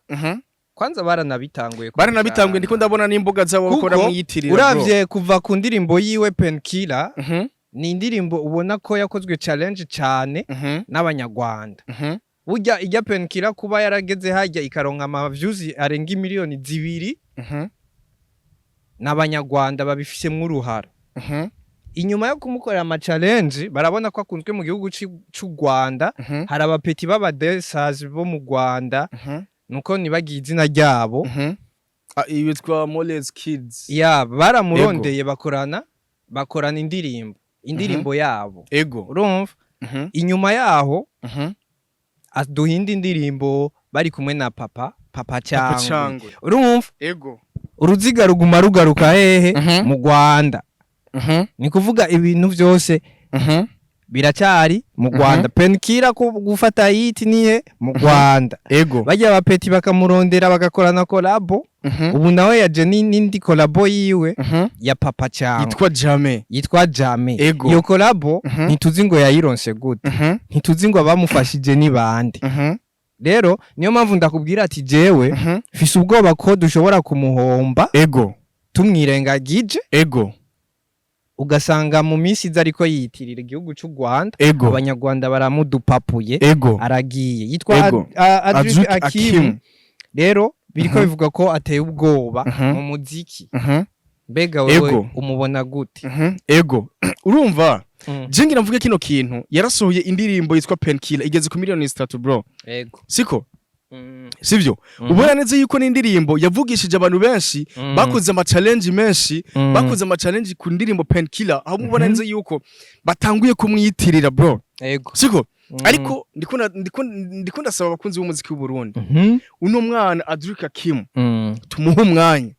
Kwanza baranabitanguye. Baranabitanguye, ndiko ndabona n'imbuga zabo bakora Kuko mwiyitirira, bro. Uravye kuva ku ndirimbo yiwe Painkiller, ni indirimbo ubona ko yakozwe challenge cane n'Abanyarwanda. Burya ijya Painkiller kuba yarageze hajya ikaronka ama views arenga 2 miliyoni n'Abanyarwanda babifisemwo uruhara. Inyuma yo kumukorera ama challenge, barabona ko akunzwe mu gihugu c'u Rwanda. Hari abapeti b'abadesazi bo mu Rwanda, nuko nibagiye izina ryabo. Ah, yitwa Moles Kids. Ya, baramurondeye, bakorana indirimbo yabo. Urumva, inyuma yaho aduha indi ndirimbo bari kumwe na Papa Papa Cyangwe. Cyangwe. Urumva, uruziga ruguma rugaruka hehe? Mu Rwanda. Ni kuvuga ibintu byose biracyari mu Rwanda. Painkiller ku gufata hit nihe? Mu Rwanda. Bajya abapeti bakamurondera, bagakorana collabo. Ubu nawe yaje n'indi collabo yiwe ya Papa Cyangwe. Yitwa Jame. Yitwa Jame. Iyo collabo ntituzi ngo yayironse gute, ntituzi ngo abamufashije ni bande. Rero niyo mpamvu ndakubwira ati jewe mfise ubwoba ko dushobora kumuhomba tumwirengagije, ugasanga mu minsi iza ariko yiyitirira igihugu cy'u Rwanda, Abanyarwanda baramudupapuye, aragiye. Yitwa Adric Adric Akim. Akim. Rero biriko bivuga ko ateye ubwoba mu muziki. Mbega wewe umubona gute? Ego, urumva, je ngira mvuge kino kintu: yarasohoye indirimbo yitwa Painkiller, igeze ku 3 miliyoni, bro. Siko? Sivyo? Ubona neza yuko n'indirimbo yavugishije abantu benshi, bakoze ama challenge menshi, bakoze ama challenge ku ndirimbo Painkiller, aho mubona neza yuko batanguye kumwiyitirira, bro. Siko? Ariko ndiko ndasaba abakunzi b'umuziki w'u Burundi, uno mwana Adric Akim tumuhe umwanya.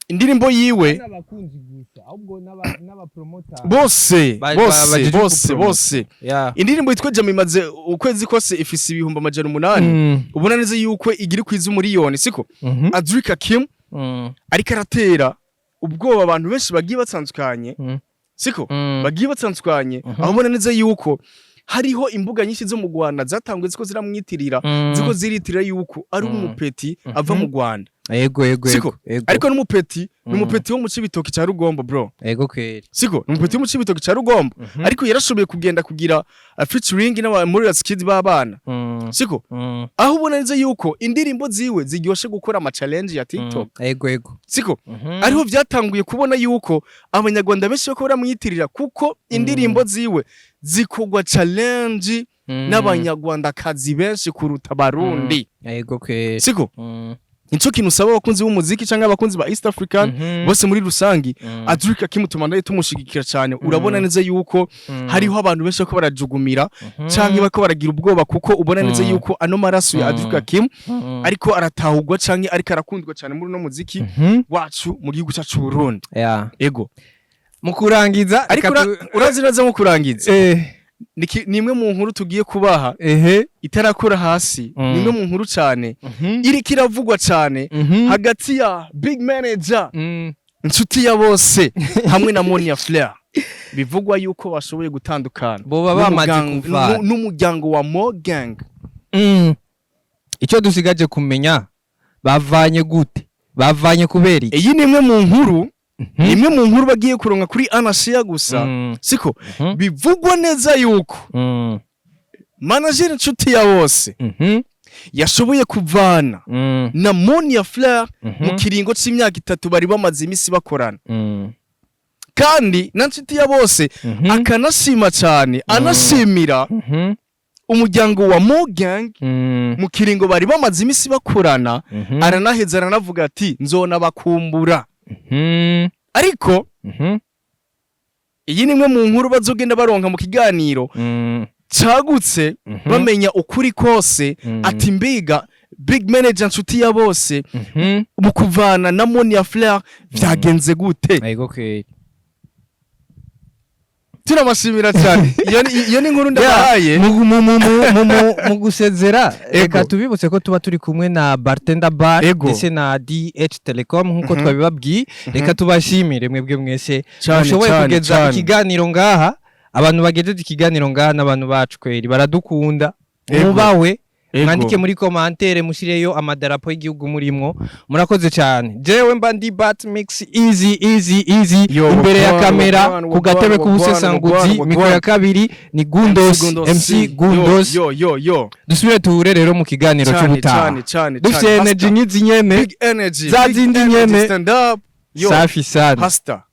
Indirimbo yiwe N'abakunzi gusa, ahubwo n'abapromoters bose, bose, bajeje bose, gupromote. Bose. Indirimbo yitwa Jam imaze ukwezi kose ifise 800,000. Ubona neza yuko igira kwiza 1 miliyoni, siko? Adric Akim ariko aratera ubwoba abantu benshi bagiye batandukanye, siko? Bagiye batandukanye, aho ubona neza yuko hariho imbuga nyinshi zo mu Rwanda zatanguye ziko ziramwitirira, ziko ziritirira yuko ari umupeti ava mu Rwanda. Ego ego Siko? Ego. Ariko n'umupeti ni umupeti wo mu Cibitoki ca Rugombo, bro. Ego kweri. Siko? Ni umupeti wo mu Cibitoki ca Rugombo, ariko yarashoboye kugenda kugira featuring n'aba Morias Kids b'abana, siko? Aho ubona neza yuko indirimbo ziwe ziryoshe gukora ama challenge ya TikTok, Ego ego. siko? Ariho byatanguye kubona yuko Abanyarwanda benshi bako baramwiyitirira, kuko indirimbo ziwe zikogwa challenge n'Abanyarwandakazi benshi kuruta Abarundi. Ego kweri. Siko? Nico kintu usaba abakunzi b'umuziki canke abakunzi ba East African bose muri rusangi, Adric Akim tumandaye tumushigikira cyane. Urabona neza yuko hariho abantu benshi bako barajugumira canke bako baragira ubwoba, kuko ubona neza yuko ano maraso ya Adric Akim ariko aratahurwa canke ariko arakundwa cyane muri uno muziki wacu mu gihugu cyacu Burundi. Ego. Mu kurangiza, ariko reka urazi neza, mu kurangiza, ni imwe mu nkuru tugiye kubaha itarakura hasi. Ni imwe mu nkuru cyane iriko iravugwa cyane hagati ya Big Manager Inshuti ya Bose hamwe na Monia Flair. Bivugwa yuko bashoboye gutandukana Boba bamaze kuvana. n'umuryango wa Mo Gang. Icyo dusigaje kumenya, bavanye gute, bavanye kubera iki? Iyi ni imwe mu nkuru, ni imwe mu nkuru bagiye kuronka kuri Anashia gusa, siko? Bivugwa neza yuko manager Inshuti ya Bose yashoboye kuvana na Monia Flair mu kiringo c'imyaka 3 bari bamaze imisi bakorana, kandi na Nshuti ya Bose akanashima cyane, anashimira umuryango wa Mo Gang mu kiringo bari bamaze imisi bakorana. Aranaheza aranavuga ati: "Nzona bakumbura." Ariko iyi ni imwe mu nkuru bazogenda baronka mu kiganiro cagutse, bamenya ukuri kose, ati mbiga Big Manager Nshuti ya Bose mu kuvana na Monia Flair vyagenze gute? Ego kweri. Turabashimira cyane. Iyo ni inkuru ndabahaye. Mu gusezera, reka tubibutse ko tuba turi kumwe na Bartender Bar ndetse na DH Telecom nkuko twabibabwiye. Reka tubashimire mwebwe mwese mushoboye kugeza ikiganiro ngaha. Abantu bagejeje ikiganiro ngaha n'abantu bacu kweri, baradukunda. Mubawe. Ego. Mwandike muri commentaire, mushireyo amadarapo y'igihugu murimwo. Murakoze cyane. Jewe mba ndi Bat Mix, easy, easy, easy. Yo, imbere ya wagwan, kamera, wagwan, ku gatebe wagwan, k'ubusesanguzi, wagwan, mikoro ya kabiri ni Gundos, MC Gundos. Yo, yo, yo. Dusubire tuhure rero mu kiganiro Cyane, cy'ubutaha cyane, cyane, dufite cyane. energy Hasta. nk'izi nyene Big energy. za Big zindi energy. nyene. Stand up. Yo. Safi sana. Hasta.